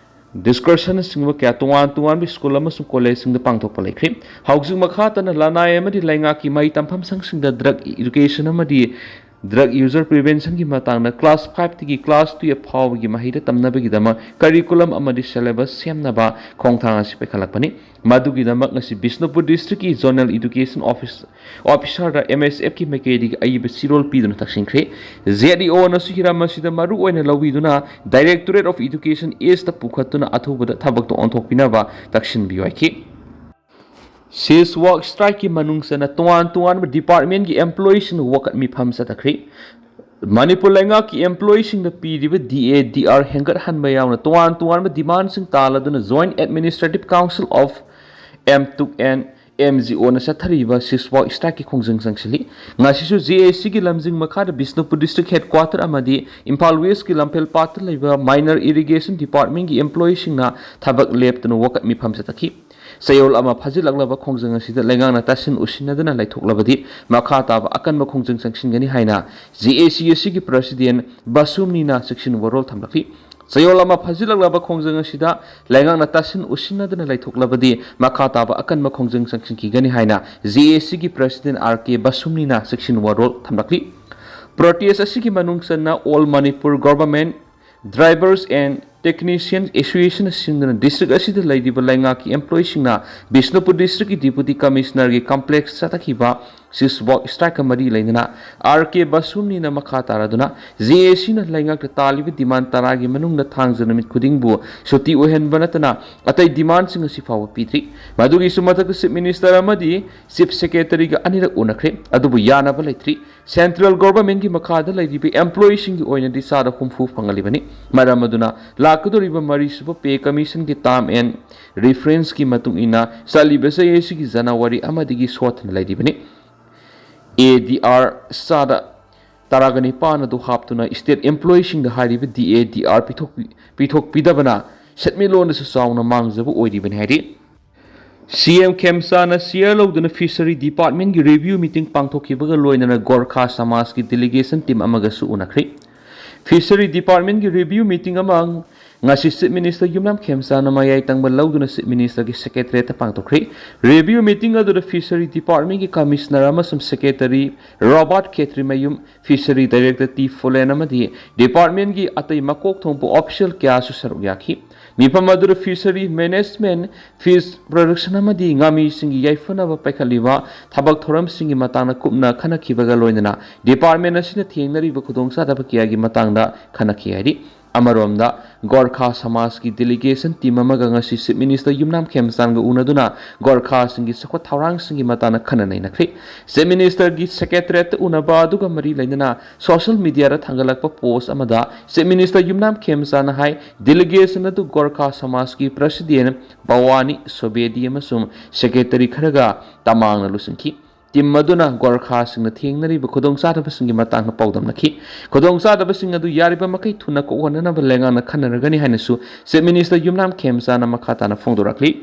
discussion ꯅꯆꯤꯡꯕ ꯀꯌꯥ ꯇꯣꯉꯥꯟ ꯇꯣꯉꯥꯟꯕ school ꯑꯃꯁꯨꯡ college ꯁꯤꯡꯗ ꯄꯥꯡꯊꯣꯛꯄ ꯂꯩꯈ꯭ꯔꯤ꯫ ꯍꯧꯖꯤꯛ ꯃꯈꯥ ꯇꯥꯅ ꯂꯅꯥꯏ ꯑꯃꯗꯤ ꯂꯩꯉꯥꯛꯀꯤ ꯃꯍꯩ ꯇꯝꯐꯝ ꯁꯪꯁꯤꯡꯗ drug education ꯑꯃꯗꯤ drug user prevention ꯒꯤ ꯃꯇꯥꯡꯗ class five ꯇꯒꯤ class twelve ꯐꯥꯎꯕꯒꯤ ꯃꯍꯩꯗ ꯇꯝꯅꯕꯒꯤꯗꯃꯛ curriculum ꯑꯃꯗꯤ syllabus ꯁꯦꯝꯅꯕ ꯈꯣꯡꯊꯥꯡ ꯑꯁꯤ ꯄꯥꯏꯈꯠꯂꯛꯄꯅꯤ꯫ ꯃꯗꯨꯒꯤꯗꯃꯛ ꯉꯁꯤ ꯕꯤꯁꯅꯨꯄꯨꯔ district ꯀꯤ Zonal Education Office Officer ꯗ MSF ꯀꯤ ꯃꯥꯏꯀꯩꯗꯒꯤ ꯑꯏꯕ ꯆꯦꯔꯣꯜ ꯄꯤꯗꯨꯅ ꯇꯛꯁꯤꯟꯈ꯭ꯔꯦ꯫ ZEO ꯅꯁꯨ ꯍꯤꯔꯝ ꯑꯁꯤꯗ ꯃꯔꯨ ꯑꯣꯏꯅ ꯂꯧꯕꯤꯗꯨꯅ Directorate of Education East ꯇ ꯄꯨꯈꯠꯇꯨꯅ ꯑꯊꯨꯕꯗ ꯊꯕꯛꯇ ꯑꯣꯟꯊꯣꯛꯄꯤꯅꯕ ꯇꯛꯁꯤꯟꯕꯤꯌꯨ ꯍꯥꯏꯈꯤ꯫ Cease work strike ꯀꯤ ꯃꯅꯨꯡ ꯆꯟꯅ ꯇꯣꯉꯥꯟ ꯇꯣꯉꯥꯟꯕ department ꯀꯤ employee ꯁꯤꯡꯅ ꯋꯥꯀꯠ ꯃꯤꯐꯝ ꯆꯠꯊꯈ꯭ꯔꯤ꯫ ꯃꯅꯤꯄꯨꯔ ꯂꯩꯉꯥꯛꯀꯤ employee ꯁꯤꯡꯗ ꯄꯤꯔꯤꯕ DA, DR ꯍꯦꯟꯒꯠꯍꯟꯕ ꯌꯥꯎꯅ ꯇꯣꯉꯥꯟ ꯇꯣꯉꯥꯟꯕ demand ꯁꯤꯡ ꯇꯥꯜꯂꯗꯨꯅ Joint Administrative Council of MTUC and MGO ꯅ ꯆꯠꯊꯔꯤꯕ cease work strike ꯀꯤ ꯈꯣꯡꯖꯪ ꯆꯪꯁꯤꯜꯂꯤ꯫ ꯉꯁꯤꯁꯨ JAC ꯒꯤ ꯂꯝꯖꯤꯡ ꯃꯈꯥꯗ ꯕꯤꯁꯅꯨꯄꯨꯔ district headquarter ꯑꯃꯗꯤ ꯏꯝꯐꯥꯜ West ꯀꯤ ꯂꯝꯐꯦꯜ ꯄꯥꯠꯇ ꯂꯩꯕ minor irrigation department ꯀꯤ employee ꯁꯤꯡꯅ ꯊꯕꯛ ꯂꯦꯞꯇꯨꯅ ꯋꯥꯀꯠ ꯃꯤꯐꯝ ꯆꯠꯊꯈꯤ꯫ ꯆꯌꯣꯜ ꯑꯃ ꯐꯥꯖꯤꯜꯂꯛꯂꯕ ꯈꯣꯡꯖꯪ ꯑꯁꯤꯗ ꯂꯩꯉꯥꯛꯅ ꯇꯥꯁꯤꯟ ꯎꯁꯤꯟꯅꯗꯅ ꯂꯩꯊꯣꯛꯂꯕꯗꯤ ꯃꯈꯥ ꯇꯥꯕ ꯑꯀꯟꯕ ꯈꯣꯡꯖꯪ ꯆꯪꯁꯤꯟꯒꯅꯤ ꯍꯥꯏꯅ JAC ꯑꯁꯤꯒꯤ President ꯕꯁꯨꯝꯅꯤꯅ ꯆꯦꯛꯁꯤꯟ ꯋꯥꯔꯣꯜ ꯊꯝꯂꯛꯂꯤ꯫ ꯆꯌꯣꯜ ꯑꯃ ꯐꯥꯖꯤꯜꯂꯛꯂꯕ ꯈꯣꯡꯖꯪ ꯑꯁꯤꯗ ꯂꯩꯉꯥꯛꯅ ꯇꯥꯁꯤꯟ ꯎꯁꯤꯟꯅꯗꯅ ꯂꯩꯊꯣꯛꯂꯕꯗꯤ ꯃꯈꯥ ꯇꯥꯕ ꯑꯀꯟꯕ ꯈꯣꯡꯖꯪ ꯆꯪꯁꯤꯟꯈꯤꯒꯅꯤ ꯍꯥꯏꯅ JAC ꯒꯤ President R K ꯕꯁꯨꯝꯅꯤꯅ ꯆꯦꯛꯁꯤꯟ ꯋꯥꯔꯣꯜ ꯊꯝꯂꯛꯂꯤ꯫ Protest ꯑꯁꯤꯒꯤ ꯃꯅꯨꯡ ꯆꯟꯅ All Manipur Government Drivers and Technicians Association ꯑꯁꯤꯅ district ꯑꯁꯤꯗ ꯂꯩꯔꯤꯕ ꯂꯩꯉꯥꯛꯀꯤ employeeꯁꯤꯡꯅ Bishnupur districtꯀꯤ Deputy Commissionerꯒꯤ complex ꯆꯠꯊꯈꯤꯕ sit-in strike ꯃꯔꯤ ꯂꯩꯅꯅ ꯑꯥꯔ ꯀꯦ ꯕꯁꯨꯝꯅꯤꯅ ꯃꯈꯥ ꯇꯥꯔꯗꯨꯅ ꯖꯦ ꯑꯦ ꯁꯤꯅ ꯂꯩꯉꯥꯛꯇ ꯇꯥꯜꯂꯤꯕ demand ꯇꯔꯥꯒꯤ ꯃꯅꯨꯡꯗ ꯊꯥꯡꯖ ꯅꯨꯃꯤꯠ ꯈꯨꯗꯤꯡꯕꯨ ꯁꯨꯇꯤ ꯑꯣꯏꯍꯟꯕ ꯅꯠꯇꯅ ꯑꯇꯩ demandꯁꯤꯡ ꯑꯁꯤ ꯐꯥꯎꯕ ꯄꯤꯗ꯭ꯔꯤ꯫ ꯃꯗꯨꯒꯤꯁꯨ ꯃꯊꯛꯇ Chief Minister ꯑꯃꯗꯤ Chief Secretaryꯒ ꯑꯅꯤꯔꯛ ꯎꯅꯈ꯭ꯔꯦ, ꯑꯗꯨꯕꯨ ꯌꯥꯅꯕ ꯂꯩꯇ꯭ꯔꯤ꯫ Central Governmentꯀꯤ ꯃꯈꯥꯗ ꯂꯩꯔꯤꯕ employeeꯁꯤꯡꯒꯤ ꯑꯣꯏꯅꯗꯤ ꯆꯥꯗ ꯍꯨꯝꯐꯨ ꯐꯪꯍꯜꯂꯤꯕꯅꯤ꯫ ꯃꯔꯝ ꯑꯗꯨꯅ ꯂꯥꯛꯀꯗꯧꯔꯤꯕ ꯃꯔꯤꯁꯨꯕ Pay Commissionꯒꯤ term and referenceꯀꯤ ꯃꯇꯨꯡ ꯏꯟꯅ ꯆꯠꯂꯤꯕ ꯆꯍꯤ ꯑꯁꯤꯒꯤ January ꯑꯃꯗꯒꯤ ꯁꯣꯠꯇꯅ ꯂꯩꯔꯤꯕꯅꯤ꯫ ꯑꯦ ꯗꯤ ꯑꯥꯔ ꯆꯥꯗ ꯇꯔꯥꯒ ꯅꯤꯄꯥꯟ ꯑꯗꯨ ꯍꯥꯞꯇꯨꯅ state employeeꯁꯤꯡꯗ ꯍꯥꯏꯔꯤꯕ ꯗꯤ ꯑꯦ ꯗꯤ ꯑꯥꯔ ꯄꯤꯊꯣꯛꯄꯤ-, ꯄꯤꯊꯣꯛꯄꯤꯗꯕꯅ ꯁꯦꯟꯃꯤꯠꯂꯣꯟꯗꯁꯨ ꯆꯥꯎꯅ ꯃꯥꯡꯖꯕ ꯑꯣꯏꯔꯤꯕꯅꯤ ꯍꯥꯏꯔꯤ꯫ ꯁꯤ ꯑꯦꯝ ꯈꯦꯝꯆꯥꯟꯅ chair ꯂꯧꯗꯨꯅ Fishery Departmentꯀꯤ review meeting ꯄꯥꯡꯊꯣꯛꯈꯤꯕꯒ ꯂꯣꯏꯅꯅ ꯒꯣꯔꯈꯥ ꯁꯃꯥꯖꯀꯤ delegation team ꯑꯃꯒꯁꯨ ꯎꯅꯈ꯭ꯔꯤ꯫ Fishery Departmentꯀꯤ review meeting ꯑꯃ ꯉꯁꯤ Chief Minister ꯌꯨꯝꯅꯥꯝ ꯈꯦꯝꯆꯥꯟꯅ ꯃꯌꯥꯏ ꯇꯪꯕ ꯂꯧꯗꯨꯅ Chief Ministerꯒꯤ Secretariatꯇ ꯄꯥꯡꯊꯣꯛꯈ꯭ꯔꯤ꯫ Review meeting ꯑꯗꯨꯗ Fishery Departmentꯀꯤ Commissioner ꯑꯃꯁꯨꯡ Secretary ꯔꯣꯕꯥꯔꯠ ꯈꯦꯇ꯭ꯔꯤꯃꯌꯨꯝ, Fishery Director ꯇꯤ ꯐꯨꯂꯦꯟ ꯑꯃꯗꯤ departmentꯀꯤ ꯑꯇꯩ ꯃꯀꯣꯛ ꯊꯣꯡꯕ official ꯀꯌꯥꯁꯨ ꯁꯔꯨꯛ ꯌꯥꯈꯤ꯫ ꯃꯤꯐꯝ ꯑꯗꯨꯗ fishery management, fish production ꯑꯃꯗꯤ ꯉꯥꯃꯤꯁꯤꯡꯒꯤ ꯌꯥꯏꯐꯅꯕ ꯄꯥꯏꯈꯠꯂꯤꯕ ꯊꯕꯛ ꯊꯧꯔꯝꯁꯤꯡꯒꯤ ꯃꯇꯥꯡꯗ ꯀꯨꯞꯅ ꯈꯟꯅꯈꯤꯕꯒ ꯂꯣꯏꯅꯅ department ꯑꯁꯤꯅ ꯊꯦꯡꯅꯔꯤꯕ ꯈꯨꯗꯣꯡꯆꯥꯗꯕ ꯀꯌꯥꯒꯤ ꯃꯇꯥꯡꯗ ꯈꯟꯅꯈꯤ ꯍꯥꯏꯔꯤ꯫ ꯑꯃꯔꯣꯝꯗ, ꯒꯣꯔꯈꯥ ꯁꯃꯥꯖꯀꯤ delegation team ꯑꯃꯒ ꯉꯁꯤ Chief Minister ꯌꯨꯝꯅꯥꯝ ꯈꯦꯝꯆꯥꯟꯒ ꯎꯅꯗꯨꯅ ꯒꯣꯔꯈꯥꯁꯤꯡꯒꯤ ꯆꯥꯎꯈꯠ ꯊꯧꯔꯥꯡꯁꯤꯡꯒꯤ ꯃꯇꯥꯡꯗ ꯈꯟꯅ ꯅꯩꯅꯈ꯭ꯔꯤ꯫ Chief Ministerꯒꯤ Secretariatꯇ ꯎꯅꯕ ꯑꯗꯨꯒ ꯃꯔꯤ ꯂꯩꯅꯅ social mediaꯗ ꯊꯥꯡꯒꯠꯂꯛꯄ post ꯑꯃꯗ Chief Minister ꯌꯨꯝꯅꯥꯝ ꯈꯦꯝꯆꯥꯟꯅ ꯍꯥꯏ, delegation ꯑꯗꯨ ꯒꯣꯔꯈꯥ ꯁꯃꯥꯖꯀꯤ President ꯚꯋꯥꯅꯤ ꯁꯣꯕꯦꯗꯤ ꯑꯃꯁꯨꯡ Secretary ꯈꯔꯒ ꯇꯃꯥꯡꯅ ꯂꯨꯆꯤꯡꯈꯤ꯫ Team ꯑꯗꯨꯅ ꯒꯣꯔꯈꯥꯁꯤꯡꯅ ꯊꯦꯡꯅꯔꯤꯕ ꯈꯨꯗꯣꯡꯆꯥꯗꯕꯁꯤꯡꯒꯤ ꯃꯇꯥꯡꯗ ꯄꯥꯎꯗꯝꯅꯈꯤ꯫ ꯈꯨꯗꯣꯡꯆꯥꯗꯕꯁꯤꯡ ꯑꯗꯨ ꯌꯥꯔꯤꯕ ꯃꯈꯩ ꯊꯨꯅ ꯀꯣꯛꯍꯟꯅꯅꯕ ꯂꯩꯉꯥꯛꯅ ꯈꯟꯅꯔꯒꯅꯤ ꯍꯥꯏꯅꯁꯨ Chief Minister ꯌꯨꯝꯅꯥꯝ ꯈꯦꯝꯆꯥꯟꯅ ꯃꯈꯥ ꯇꯥꯅ ꯐꯣꯡꯗꯣꯔꯛꯂꯤ꯫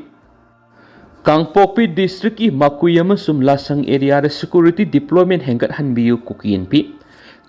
ꯀꯥꯡꯄꯣꯛꯄꯤ districtꯀꯤ ꯃꯀꯨꯏ ꯑꯃꯁꯨꯡ ꯂꯥꯁꯪ areaꯗ security deployment ꯍꯦꯟꯒꯠꯍꯟꯕꯤꯌꯨ, ꯀꯨꯀꯤ ꯏꯟꯄꯤ꯫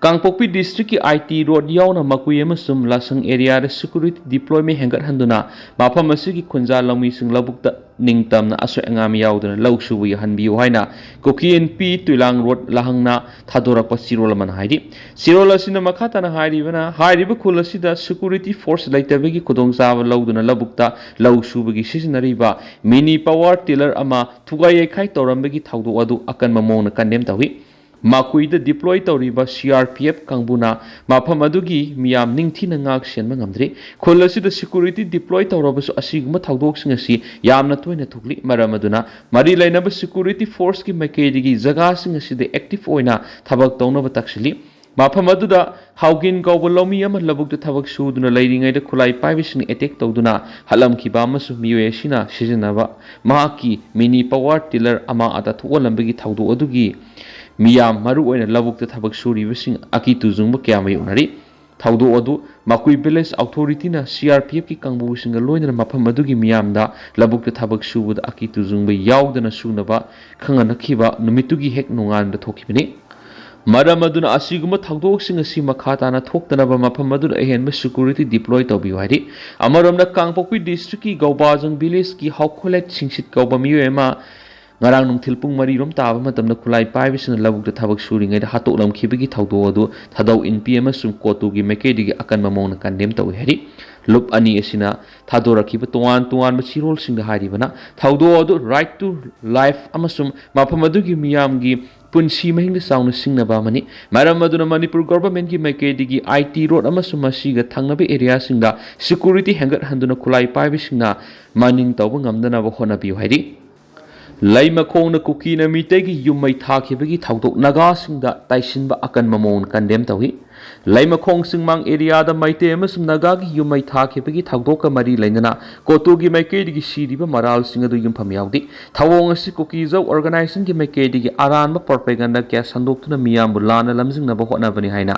ꯀꯥꯡꯄꯣꯛꯄꯤ ꯗꯤꯁꯇ꯭ꯔꯤꯛꯀꯤ ꯑꯥꯏ ꯇꯤ ꯔꯣꯗ ꯌꯥꯎꯅ ꯃꯀꯨꯏ ꯑꯃꯁꯨꯡ ꯂꯥꯁꯪ ꯑꯦꯔꯤꯌꯥꯗ ꯁꯦꯀ꯭ꯌꯨꯔꯤꯇꯤ ꯗꯤꯄ꯭ꯂꯣꯏꯃꯦꯟ ꯍꯦꯟꯒꯠꯍꯟꯗꯨꯅ ꯃꯐꯝ ꯑꯁꯤꯒꯤ ꯈꯨꯟꯖꯥ ꯂꯧꯃꯤꯁꯤꯡ ꯂꯧꯕꯨꯛꯇ ꯅꯤꯡꯇꯝꯅ ꯑꯁꯣꯏ ꯑꯉꯥꯝ ꯌꯥꯎꯗꯅ ꯂꯧ ꯁꯨꯕ ꯌꯥꯍꯟꯕꯤꯌꯨ ꯍꯥꯏꯅ ꯀꯨꯀꯤ ꯑꯦꯟ ꯄꯤ ꯇꯨꯏꯂꯥꯡ ꯔꯣꯗ ꯂꯥꯍꯪꯅ ꯊꯥꯗꯣꯔꯛꯄ ꯆꯦꯔꯣꯜ ꯑꯃꯅ ꯍꯥꯏꯔꯤ꯫ ꯆꯦꯔꯣꯜ ꯑꯁꯤꯅ ꯃꯈꯥ ꯇꯥꯅ ꯍꯥꯏꯔꯤꯕꯅ, ꯍꯥꯏꯔꯤꯕ ꯈꯨꯜ ꯑꯁꯤꯗ ꯁꯦꯀ꯭ꯌꯨꯔꯤꯇꯤ ꯐꯣꯔꯁ ꯂꯩꯇꯕꯒꯤ ꯈꯨꯗꯣꯡꯆꯥꯕ ꯂꯧꯗꯨꯅ ꯂꯧꯕꯨꯛꯇ ꯂꯧ ꯁꯨꯕꯒꯤ ꯁꯤꯖꯤꯟꯅꯔꯤꯕ ꯃꯤꯅꯤ ꯄꯥꯋꯔ ꯇꯤꯂꯔ ꯑꯃ ꯊꯨꯒꯥꯏ ꯌꯩꯈꯥꯏ ꯇꯧꯔꯝꯕꯒꯤ ꯊꯧꯗꯣꯛ ꯑꯗꯨ ꯑꯀꯟꯕ ꯃꯑꯣꯡꯗ ꯀꯟꯗꯦꯝ ꯇꯧꯏ꯫ ꯃꯀꯨꯏꯗ ꯗꯤꯄ꯭ꯂꯣꯏ ꯇꯧꯔꯤꯕ ꯁꯤ ꯑꯥꯔ ꯄꯤ ꯑꯦꯐ ꯀꯥꯡꯕꯨꯅ ꯃꯐꯝ ꯑꯗꯨꯒꯤ ꯃꯤꯌꯥꯝ ꯅꯤꯡꯊꯤꯅ ꯉꯥꯛ ꯁꯦꯟꯕ ꯉꯝꯗ꯭ꯔꯤ꯫ ꯈꯨꯜ ꯑꯁꯤꯗ ꯁꯦꯀ꯭ꯌꯨꯔꯤꯇꯤ ꯗꯤꯄ꯭ꯂꯣꯏ ꯇꯧꯔꯕꯁꯨ ꯑꯁꯤꯒꯨꯝꯕ ꯊꯧꯗꯣꯛꯁꯤꯡ ꯑꯁꯤ ꯌꯥꯝꯅ ꯇꯣꯏꯅ ꯊꯣꯛꯂꯤ꯫ ꯃꯔꯝ ꯑꯗꯨꯅ ꯃꯔꯤ ꯂꯩꯅꯕ ꯁꯦꯀ꯭ꯌꯨꯔꯤꯇꯤ ꯐꯣꯔꯁꯀꯤ ꯃꯥꯏꯀꯩꯗꯒꯤ ꯖꯒꯥꯁꯤꯡ ꯑꯁꯤꯗ ꯑꯦꯛꯇꯤꯚ ꯑꯣꯏꯅ ꯊꯕꯛ ꯇꯧꯅꯕ ꯇꯛꯁꯤꯜꯂꯤ꯫ ꯃꯐꯝ ꯑꯗꯨꯗ ꯍꯥꯎꯒꯤꯟ ꯀꯧꯕ ꯂꯧꯃꯤ ꯑꯃ ꯂꯧꯕꯨꯛꯇ ꯊꯕꯛ ꯁꯨꯗꯨꯅ ꯂꯩꯔꯤꯉꯩꯗ ꯈꯨꯠꯂꯥꯏ ꯄꯥꯏꯕꯁꯤꯡꯅ ꯑꯦꯇꯦꯛ ꯇꯧꯗꯨꯅ ꯍꯥꯠꯂꯝꯈꯤꯕ ꯑꯃꯁꯨꯡ ꯃꯤꯑꯣꯏ ꯑꯁꯤꯅ ꯁꯤꯖꯤꯟꯅꯕ ꯃꯍꯥꯛꯀꯤ ꯃꯤꯅꯤ ꯄꯥꯋꯔ ꯇꯤꯂꯔ ꯑꯃ ꯑꯗ ꯊꯣꯛꯍꯜꯂꯝꯕꯒꯤ ꯊꯧꯗꯣꯛ ꯑꯗꯨꯒꯤ ꯃꯤꯌꯥꯝ, ꯃꯔꯨꯑꯣꯏꯅ ꯂꯧꯕꯨꯛꯇ ꯊꯕꯛ ꯁꯨꯔꯤꯕꯁꯤꯡ ꯑꯀꯤ ꯇꯨꯖꯨꯡꯕ ꯀꯌꯥ ꯃꯥꯌꯣꯛꯅꯔꯤ꯫ ꯊꯧꯗꯣꯛ ꯑꯗꯨ ꯃꯀꯨꯏ ꯚꯤꯂꯦꯖ ꯑꯣꯊꯣꯔꯤꯇꯤꯅ ꯁꯤ ꯑꯥꯔ ꯄꯤ ꯑꯦꯐꯀꯤ ꯀꯥꯡꯕꯨꯁꯤꯡꯒ ꯂꯣꯏꯅꯅ ꯃꯐꯝ ꯑꯗꯨꯒꯤ ꯃꯤꯌꯥꯝꯗ ꯂꯧꯕꯨꯛꯇ ꯊꯕꯛ ꯁꯨꯕꯗ ꯑꯀꯤ ꯇꯨꯖꯨꯡꯕ ꯌꯥꯎꯗꯅ ꯁꯨꯅꯕ ꯈꯪꯍꯟꯅꯈꯤꯕ ꯅꯨꯃꯤꯠꯇꯨꯒꯤ ꯍꯦꯛ ꯅꯣꯡꯉꯥꯟꯕꯗ ꯊꯣꯛꯈꯤꯕꯅꯤ꯫ ꯃꯔꯝ ꯑꯗꯨꯅ ꯑꯁꯤꯒꯨꯝꯕ ꯊꯧꯗꯣꯛꯁꯤꯡ ꯑꯁꯤ ꯃꯈꯥ ꯇꯥꯅ ꯊꯣꯛꯇꯅꯕ ꯃꯐꯝ ꯑꯗꯨꯗ ꯑꯍꯦꯟꯕ ꯁꯦꯀ꯭ꯌꯨꯔꯤꯇꯤ ꯗꯤꯄ꯭ꯂꯣꯏ ꯇꯧꯕꯤꯌꯨ ꯍꯥꯏꯔꯤ꯫ ꯑꯃꯔꯣꯝꯗ ꯀꯥꯡꯄꯣꯛꯄꯤ ꯗꯤꯁꯇ꯭ꯔꯤꯛꯀꯤ ꯒꯧꯕꯥꯖꯪ ꯚꯤꯂꯦꯖꯀꯤ ꯍꯥꯎꯈꯣꯂꯦꯠ ꯁꯤꯡꯁꯤꯠ ꯀꯧꯕ ꯃꯤꯑꯣꯏ ꯑꯃ ꯉꯔꯥꯡ ꯅꯨꯡꯊꯤꯜ ꯄꯨꯡ ꯃꯔꯤ ꯔꯣꯝ ꯇꯥꯕ ꯃꯇꯝꯗ ꯈꯨꯠꯂꯥꯏ ꯄꯥꯏꯕꯁꯤꯡꯅ ꯂꯧꯕꯨꯛꯇ ꯊꯕꯛ ꯁꯨꯔꯤꯉꯩꯗ ꯍꯥꯠꯇꯣꯛꯂꯝꯈꯤꯕꯒꯤ ꯊꯧꯗꯣꯛ ꯑꯗꯨ ꯊꯥꯗꯧ ꯏꯟꯄꯤ ꯑꯃꯁꯨꯡ ꯀꯣꯇꯨꯒꯤ ꯃꯥꯏꯀꯩꯗꯒꯤ ꯑꯀꯟꯕ ꯃꯑꯣꯡꯗ ꯀꯟꯗꯦꯝ ꯇꯧꯏ ꯍꯥꯏꯔꯤ꯫ ꯂꯨꯞ ꯑꯅꯤ ꯑꯁꯤꯅ ꯊꯥꯗꯣꯔꯛꯈꯤꯕ ꯇꯣꯉꯥꯟ ꯇꯣꯉꯥꯟꯕ ꯆꯦꯔꯣꯜꯁꯤꯡꯗ ꯍꯥꯏꯔꯤꯕꯅ, ꯊꯧꯗꯣꯛ ꯑꯗꯨ ꯔꯥꯏꯠ ꯇꯨ ꯂꯥꯏꯐ ꯑꯃꯁꯨꯡ ꯃꯐꯝ ꯑꯗꯨꯒꯤ ꯃꯤꯌꯥꯝꯒꯤ ꯄꯨꯟꯁꯤ ꯃꯍꯤꯡꯗ ꯆꯥꯎꯅ ꯁꯤꯡꯅꯕ ꯑꯃꯅꯤ꯫ ꯃꯔꯝ ꯑꯗꯨꯅ ꯃꯅꯤꯄꯨꯔ ꯒꯣꯚꯔꯟꯃꯦꯟꯠꯀꯤ ꯃꯥꯏꯀꯩꯗꯒꯤ ꯑꯥꯏ ꯇꯤ ꯔꯣꯗ ꯑꯃꯁꯨꯡ ꯃꯁꯤꯒ ꯊꯪꯅꯕ ꯑꯦꯔꯤꯌꯥꯁꯤꯡꯗ ꯁꯦꯀ꯭ꯌꯨꯔꯤꯇꯤ ꯍꯦꯟꯒꯠꯍꯟꯗꯨꯅ ꯈꯨꯠꯂꯥꯏ ꯄꯥꯏꯕꯁꯤꯡꯅ ꯃꯅꯤꯡ ꯇꯧꯕ ꯉꯝꯗꯅꯕ ꯍꯣꯠꯅꯕꯤꯌꯨ ꯍꯥꯏꯔꯤ꯫ ꯂꯩꯃꯈꯣꯡꯅ ꯀꯨꯀꯤꯅ ꯃꯤꯇꯩꯒꯤ ꯌꯨꯝ ꯃꯩ ꯊꯥꯈꯤꯕꯒꯤ ꯊꯧꯗꯣꯛ ꯅꯥꯒꯥꯁꯤꯡꯗ ꯇꯥꯏꯁꯤꯟꯕ ꯑꯀꯟꯕ ꯃꯑꯣꯡꯗ ꯀꯟꯗꯦꯝ ꯇꯧꯏ꯫ ꯂꯩꯃꯈꯣꯡ ꯆꯤꯡꯃꯥꯡ ꯑꯦꯔꯤꯌꯥꯗ ꯃꯩꯇꯩ ꯑꯃꯁꯨꯡ ꯅꯥꯒꯥꯒꯤ ꯌꯨꯝ ꯃꯩ ꯊꯥꯈꯤꯕꯒꯤ ꯊꯧꯗꯣꯛꯀ ꯃꯔꯤ ꯂꯩꯅꯅ ꯀꯣꯇꯨꯒꯤ ꯃꯥꯏꯀꯩꯗꯒꯤ ꯁꯤꯔꯤꯕ ꯃꯔꯥꯜꯁꯤꯡ ꯑꯗꯨ ꯌꯨꯝꯐꯝ ꯌꯥꯎꯗꯦ꯫ ꯊꯧꯑꯣꯡ ꯑꯁꯤ ꯀꯨꯀꯤꯖꯧ ꯑꯣꯔꯒꯅꯥꯏꯖꯦꯁꯟꯒꯤ ꯃꯥꯏꯀꯩꯗꯒꯤ ꯑꯔꯥꯟꯕ ꯄ꯭ꯔꯣꯄꯦꯒꯟꯗꯥ ꯀꯌꯥ ꯁꯟꯗꯣꯛꯇꯨꯅ ꯃꯤꯌꯥꯝꯕꯨ ꯂꯥꯟꯅ ꯂꯝꯖꯤꯡꯅꯕ ꯍꯣꯠꯅꯕꯅꯤ ꯍꯥꯏꯅ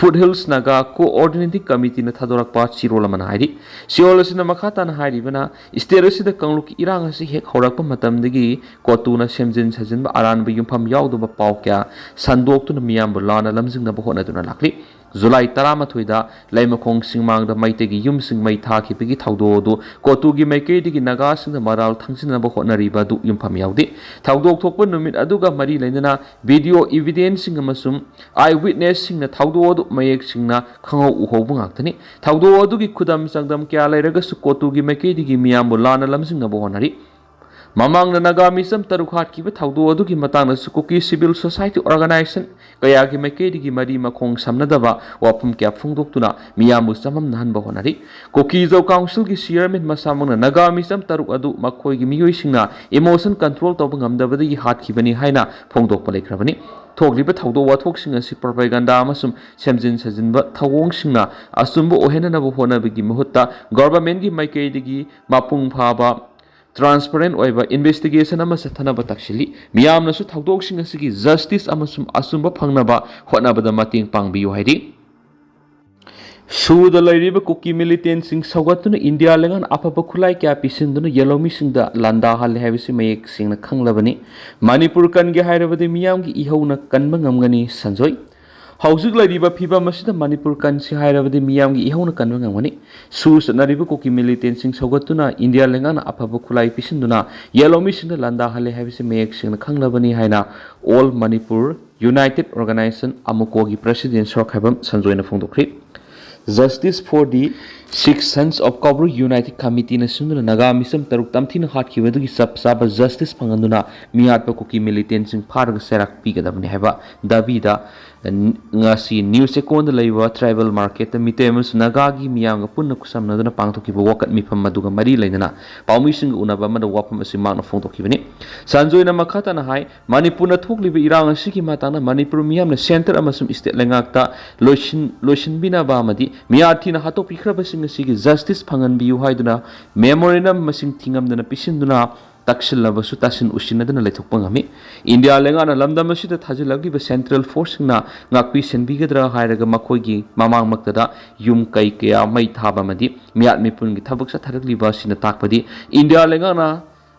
ꯐꯨꯠ ꯍꯤꯜꯁ ꯅꯥꯒꯥ ꯀꯣꯑꯣꯔꯗꯤꯅꯦꯇꯤꯡ ꯀꯃꯤꯇꯤꯅ ꯊꯥꯗꯣꯔꯛꯄ ꯆꯤꯔꯣꯜ ꯑꯃꯅ ꯍꯥꯏꯔꯤ꯫ ꯆꯤꯔꯣꯜ ꯑꯁꯤꯅ ꯃꯈꯥ ꯇꯥꯅ ꯍꯥꯏꯔꯤꯕꯅ, ꯁ꯭ꯇꯦꯠ ꯑꯁꯤꯗ ꯀꯥꯡꯂꯨꯞꯀꯤ ꯏꯔꯥꯡ ꯑꯁꯤ ꯍꯦꯛ ꯍꯧꯔꯛꯄ ꯃꯇꯝꯗꯒꯤ ꯀꯣꯇꯨꯅ ꯁꯦꯝꯖꯤꯟ ꯁꯥꯖꯤꯟꯕ ꯑꯔꯥꯟꯕ ꯌꯨꯝꯐꯝ ꯌꯥꯎꯗꯕ ꯄꯥꯎ ꯀꯌꯥ ꯁꯟꯗꯣꯛꯇꯨꯅ ꯃꯤꯌꯥꯝꯕꯨ ꯂꯥꯟꯅ ꯂꯝꯖꯤꯡꯅꯕ ꯍꯣꯠꯅꯗꯨꯅ ꯂꯥꯛꯂꯤ꯫ ꯖꯨꯂꯥꯏ ꯇꯔꯥꯃꯥꯊꯣꯏꯗ ꯂꯩꯃꯈꯣꯡ ꯆꯤꯡꯃꯥꯡꯗ ꯃꯩꯇꯩꯒꯤ ꯌꯨꯝꯁꯤꯡ ꯃꯩ ꯊꯥꯈꯤꯕꯒꯤ ꯊꯧꯗꯣꯛ ꯑꯗꯨ ꯀꯣꯇꯨꯒꯤ ꯃꯥꯏꯀꯩꯗꯒꯤ ꯅꯥꯒꯥꯁꯤꯡꯗ ꯃꯔꯥꯜ ꯊꯥꯡꯖꯤꯟꯅꯕ ꯍꯣꯠꯅꯔꯤꯕ ꯑꯗꯨ ꯌꯨꯝꯐꯝ ꯌꯥꯎꯗꯦ꯫ ꯊꯧꯗꯣꯛ ꯊꯣꯛꯄ ꯅꯨꯃꯤꯠ ꯑꯗꯨꯒ ꯃꯔꯤ ꯂꯩꯅꯅ ꯚꯤꯗꯤꯑꯣ ꯏꯚꯤꯗꯦꯟꯁꯁꯤꯡ ꯑꯃꯁꯨꯡ ꯑꯥꯏ ꯋꯤꯠꯅꯦꯁꯁꯤꯡꯅ ꯊꯧꯗꯣꯛ ꯑꯗꯨ ꯃꯌꯦꯛ ꯁꯦꯡꯅ ꯈꯪꯍꯧ ꯎꯍꯧꯕ ꯉꯥꯛꯇꯅꯤ꯫ ꯊꯧꯗꯣꯛ ꯑꯗꯨꯒꯤ ꯈꯨꯗꯝ ꯆꯥꯡꯗꯝ ꯀꯌꯥ ꯂꯩꯔꯒꯁꯨ ꯀꯣꯇꯨꯒꯤ ꯃꯥꯏꯀꯩꯗꯒꯤ ꯃꯤꯌꯥꯝꯕꯨ ꯂꯥꯟꯅ ꯂꯝꯖꯤꯡꯅꯕ ꯍꯣꯠꯅꯔꯤ꯫ ꯃꯃꯥꯡꯗ ꯅꯥꯒꯥ ꯃꯤꯆꯝ ꯇꯔꯨꯛ ꯍꯥꯠꯈꯤꯕ ꯊꯧꯗꯣꯛ ꯑꯗꯨꯒꯤ ꯃꯇꯥꯡꯗꯁꯨ ꯀꯨꯀꯤ ꯁꯤꯚꯤꯜ ꯁꯣꯁꯥꯏꯇꯤ ꯑꯣꯔꯒꯅꯥꯏꯖꯦꯁꯟ ꯀꯌꯥꯒꯤ ꯃꯥꯏꯀꯩꯗꯒꯤ ꯃꯔꯤ ꯃꯈꯣꯡ ꯁꯝꯅꯗꯕ ꯋꯥꯐꯝ ꯀꯌꯥ ꯐꯣꯡꯗꯣꯛꯇꯨꯅ ꯃꯤꯌꯥꯝꯕꯨ ꯆꯃꯝꯅꯍꯟꯕ ꯍꯣꯠꯅꯔꯤ꯫ ꯀꯨꯀꯤ ꯖꯧ ꯀꯥꯎꯟꯁꯤꯜꯒꯤ ꯆꯤꯌꯔꯃꯦꯟ ꯃꯁꯥꯃꯛꯅ ꯅꯥꯒꯥ ꯃꯤꯆꯝ ꯇꯔꯨꯛ ꯑꯗꯨ ꯃꯈꯣꯏꯒꯤ ꯃꯤꯑꯣꯏꯁꯤꯡꯅ ꯏꯃꯣꯁꯟ ꯀꯟꯇ꯭ꯔꯣꯜ ꯇꯧꯕ ꯉꯝꯗꯕꯗꯒꯤ ꯍꯥꯠꯈꯤꯕꯅꯤ ꯍꯥꯏꯅ ꯐꯣꯡꯗꯣꯛꯄ ꯂꯩꯈ꯭ꯔꯕꯅꯤ꯫ ꯊꯣꯛꯂꯤꯕ ꯊꯧꯗꯣꯛ ꯋꯥꯊꯣꯛꯁꯤꯡ ꯑꯁꯤ ꯄ꯭ꯔꯣꯄꯦꯒꯟꯗꯥ ꯑꯃꯁꯨꯡ ꯁꯦꯝꯖꯤꯟ ꯁꯥꯖꯤꯟꯕ ꯊꯧꯑꯣꯡꯁꯤꯡꯅ ꯑꯆꯨꯝꯕ ꯑꯣꯏꯍꯟꯅꯅꯕ ꯍꯣꯠꯅꯕꯒꯤ ꯃꯍꯨꯠꯇ ꯒꯣꯚꯔꯟꯃꯦꯟꯠꯀꯤ ꯃꯥꯏꯀꯩꯗꯒꯤ ꯃꯄꯨꯡ ꯐꯥꯕ ꯇ꯭ꯔꯥꯟꯁꯄꯔꯦꯟꯠ ꯑꯣꯏꯕ ꯏꯟꯚꯦꯁꯇꯤꯒꯦꯁꯟ ꯑꯃ ꯆꯠꯊꯅꯕ ꯇꯛꯁꯤꯜꯂꯤ꯫ ꯃꯤꯌꯥꯝꯅꯁꯨ ꯊꯧꯗꯣꯛꯁꯤꯡ ꯑꯁꯤꯒꯤ ꯖꯁꯇꯤꯁ ꯑꯃꯁꯨꯡ ꯑꯆꯨꯝꯕ ꯐꯪꯅꯕ ꯍꯣꯠꯅꯕꯗ ꯃꯇꯦꯡ ꯄꯥꯡꯕꯤꯌꯨ ꯍꯥꯏꯔꯤ꯫ ꯁꯨꯗ ꯂꯩꯔꯤꯕ ꯀꯨꯀꯤ ꯃꯤꯂꯤꯇꯦꯟꯁꯤꯡ ꯁꯧꯒꯠꯇꯨꯅ ꯏꯟꯗꯤꯌꯥ ꯂꯩꯉꯥꯛꯅ ꯑꯐꯕ ꯈꯨꯠꯂꯥꯏ ꯀꯌꯥ ꯄꯤꯁꯤꯟꯗꯨꯅ ꯌꯦꯜꯍꯧꯃꯤꯁꯤꯡꯗ ꯂꯥꯟꯗꯥꯍꯜꯂꯦ ꯍꯥꯏꯕꯁꯤ ꯃꯌꯦꯛ ꯁꯦꯡꯅ ꯈꯪꯂꯕꯅꯤ꯫ ꯃꯅꯤꯄꯨꯔ ꯀꯟꯒꯦ ꯍꯥꯏꯔꯕꯗꯤ ꯃꯤꯌꯥꯝꯒꯤ ꯏꯍꯧꯅ ꯀꯟꯕ ꯉꯝꯒꯅꯤ, ꯁꯟꯖꯣꯏ꯫ ꯍꯧꯖꯤꯛ ꯂꯩꯔꯤꯕ ꯐꯤꯕꯝ ꯑꯁꯤꯗ ꯃꯅꯤꯄꯨꯔ ꯀꯟꯁꯤ ꯍꯥꯏꯔꯕꯗꯤ ꯃꯤꯌꯥꯝꯒꯤ ꯏꯍꯧꯅ ꯀꯟꯕ ꯉꯝꯒꯅꯤ꯫ ꯁꯨ ꯆꯠꯅꯔꯤꯕ ꯀꯨꯀꯤ ꯃꯤꯂꯤꯇꯦꯟꯁꯤꯡ ꯁꯧꯒꯠꯇꯨꯅ ꯏꯟꯗꯤꯌꯥ ꯂꯩꯉꯥꯛꯅ ꯑꯐꯕ ꯈꯨꯠꯂꯥꯏ ꯄꯤꯁꯤꯟꯗꯨꯅ ꯌꯦꯜꯍꯧꯃꯤꯁꯤꯡꯗ ꯂꯥꯟꯗꯥꯍꯜꯂꯦ ꯍꯥꯏꯕꯁꯤ ꯃꯌꯦꯛ ꯁꯦꯡꯅ ꯈꯪꯂꯕꯅꯤ ꯍꯥꯏꯅ ꯑꯣꯜ ꯃꯅꯤꯄꯨꯔ ꯌꯨꯅꯥꯏꯇꯦꯗ ꯑꯣꯔꯒꯅꯥꯏꯖꯦꯁꯟ, ꯑꯃꯨꯀꯣꯒꯤ ꯄ꯭ꯔꯦꯁꯤꯗꯦꯟꯠ ꯁꯣꯔꯈꯥꯏꯕꯝ ꯁꯟꯖꯣꯏꯅ ꯐꯣꯡꯗꯣꯛꯈ꯭ꯔꯤ꯫ Justice for the Six Sons of Kabru United Committeeꯅ ꯁꯤꯟꯗꯨꯅ ꯅꯥꯒꯥ ꯃꯤꯆꯝ ꯇꯔꯨꯛ ꯇꯝꯊꯤꯅ ꯍꯥꯠꯈꯤꯕꯗꯨꯒꯤ ꯆꯞ ꯆꯥꯕ justice ꯐꯪꯍꯟꯗꯨꯅ ꯃꯤꯍꯥꯠꯄ ꯀꯨꯀꯤ militantꯁꯤꯡ ꯐꯥꯔꯒ ꯆꯩꯔꯥꯛ ꯄꯤꯒꯗꯕꯅꯤ ꯍꯥꯏꯕ ꯗꯥꯕꯤꯗ ꯉꯁꯤ ꯅ꯭ꯌꯨ ꯆꯦꯀꯣꯟꯗ ꯂꯩꯕ tribal marketꯇ ꯃꯤꯇꯩ ꯑꯃꯁꯨꯡ ꯅꯥꯒꯥꯒꯤ ꯃꯤꯌꯥꯝꯒ ꯄꯨꯟꯅ ꯈꯨꯠꯁꯝꯅꯗꯨꯅ ꯄꯥꯡꯊꯣꯛꯈꯤꯕ ꯋꯥꯀꯠ ꯃꯤꯐꯝ ꯑꯗꯨꯒ ꯃꯔꯤ ꯂꯩꯅꯅ ꯄꯥꯎꯃꯤꯁꯤꯡꯒ ꯎꯅꯕ ꯑꯃꯗ ꯋꯥꯐꯝ ꯑꯁꯤ ꯃꯍꯥꯛꯅ ꯐꯣꯡꯗꯣꯛꯈꯤꯕꯅꯤ꯫ ꯁꯟꯖꯣꯏꯅ ꯃꯈꯥ ꯇꯥꯅ ꯍꯥꯏ, ꯃꯅꯤꯄꯨꯔꯅ ꯊꯣꯛꯂꯤꯕ ꯏꯔꯥꯡ ꯑꯁꯤꯒꯤ ꯃꯇꯥꯡꯗ ꯃꯅꯤꯄꯨꯔ ꯃꯤꯌꯥꯝꯅ centre ꯑꯃꯁꯨꯡ state ꯂꯩꯉꯥꯛꯇ ꯂꯣꯏꯁꯤꯟ-, ꯂꯣꯏꯁꯤꯟꯕꯤꯅꯕ ꯑꯃꯗꯤ ꯃꯤꯌꯥꯊꯤꯅ ꯍꯥꯠꯇꯣꯛꯄꯤꯈ꯭ꯔꯕꯁꯤꯡ ꯑꯁꯤꯒꯤ justice ꯐꯪꯍꯟꯕꯤꯌꯨ ꯍꯥꯏꯗꯨꯅ memorandum ꯃꯁꯤꯡ ꯊꯤꯉꯝꯗꯅ ꯄꯤꯁꯤꯟꯗꯨꯅ ꯇꯛꯁꯤꯜꯂꯕꯁꯨ ꯇꯥꯁꯤꯟ ꯎꯁꯤꯟꯅꯗꯅ ꯂꯩꯊꯣꯛꯄ ꯉꯝꯃꯤ꯫ ꯏꯟꯗꯤꯌꯥ ꯂꯩꯉꯥꯛꯅ ꯂꯝꯗꯝ ꯑꯁꯤꯗ ꯊꯥꯖꯤꯜꯂꯛꯂꯤꯕ central forceꯁꯤꯡꯅ ꯉꯥꯛꯄꯤ ꯁꯦꯟꯕꯤꯒꯗ꯭ꯔꯥ ꯍꯥꯏꯔꯒ ꯃꯈꯣꯏꯒꯤ ꯃꯃꯥꯡꯃꯛꯇꯗ ꯌꯨꯝ ꯀꯩ ꯀꯌꯥ ꯃꯩ ꯊꯥꯕ ꯑꯃꯗꯤ ꯃꯤꯌꯥꯠ ꯃꯤꯄꯨꯟꯒꯤ ꯊꯕꯛ ꯆꯠꯊꯔꯛꯂꯤꯕ ꯑꯁꯤꯅ ꯇꯥꯛꯄꯗꯤ ꯏꯟꯗꯤꯌꯥ ꯂꯩꯉꯥꯛꯅ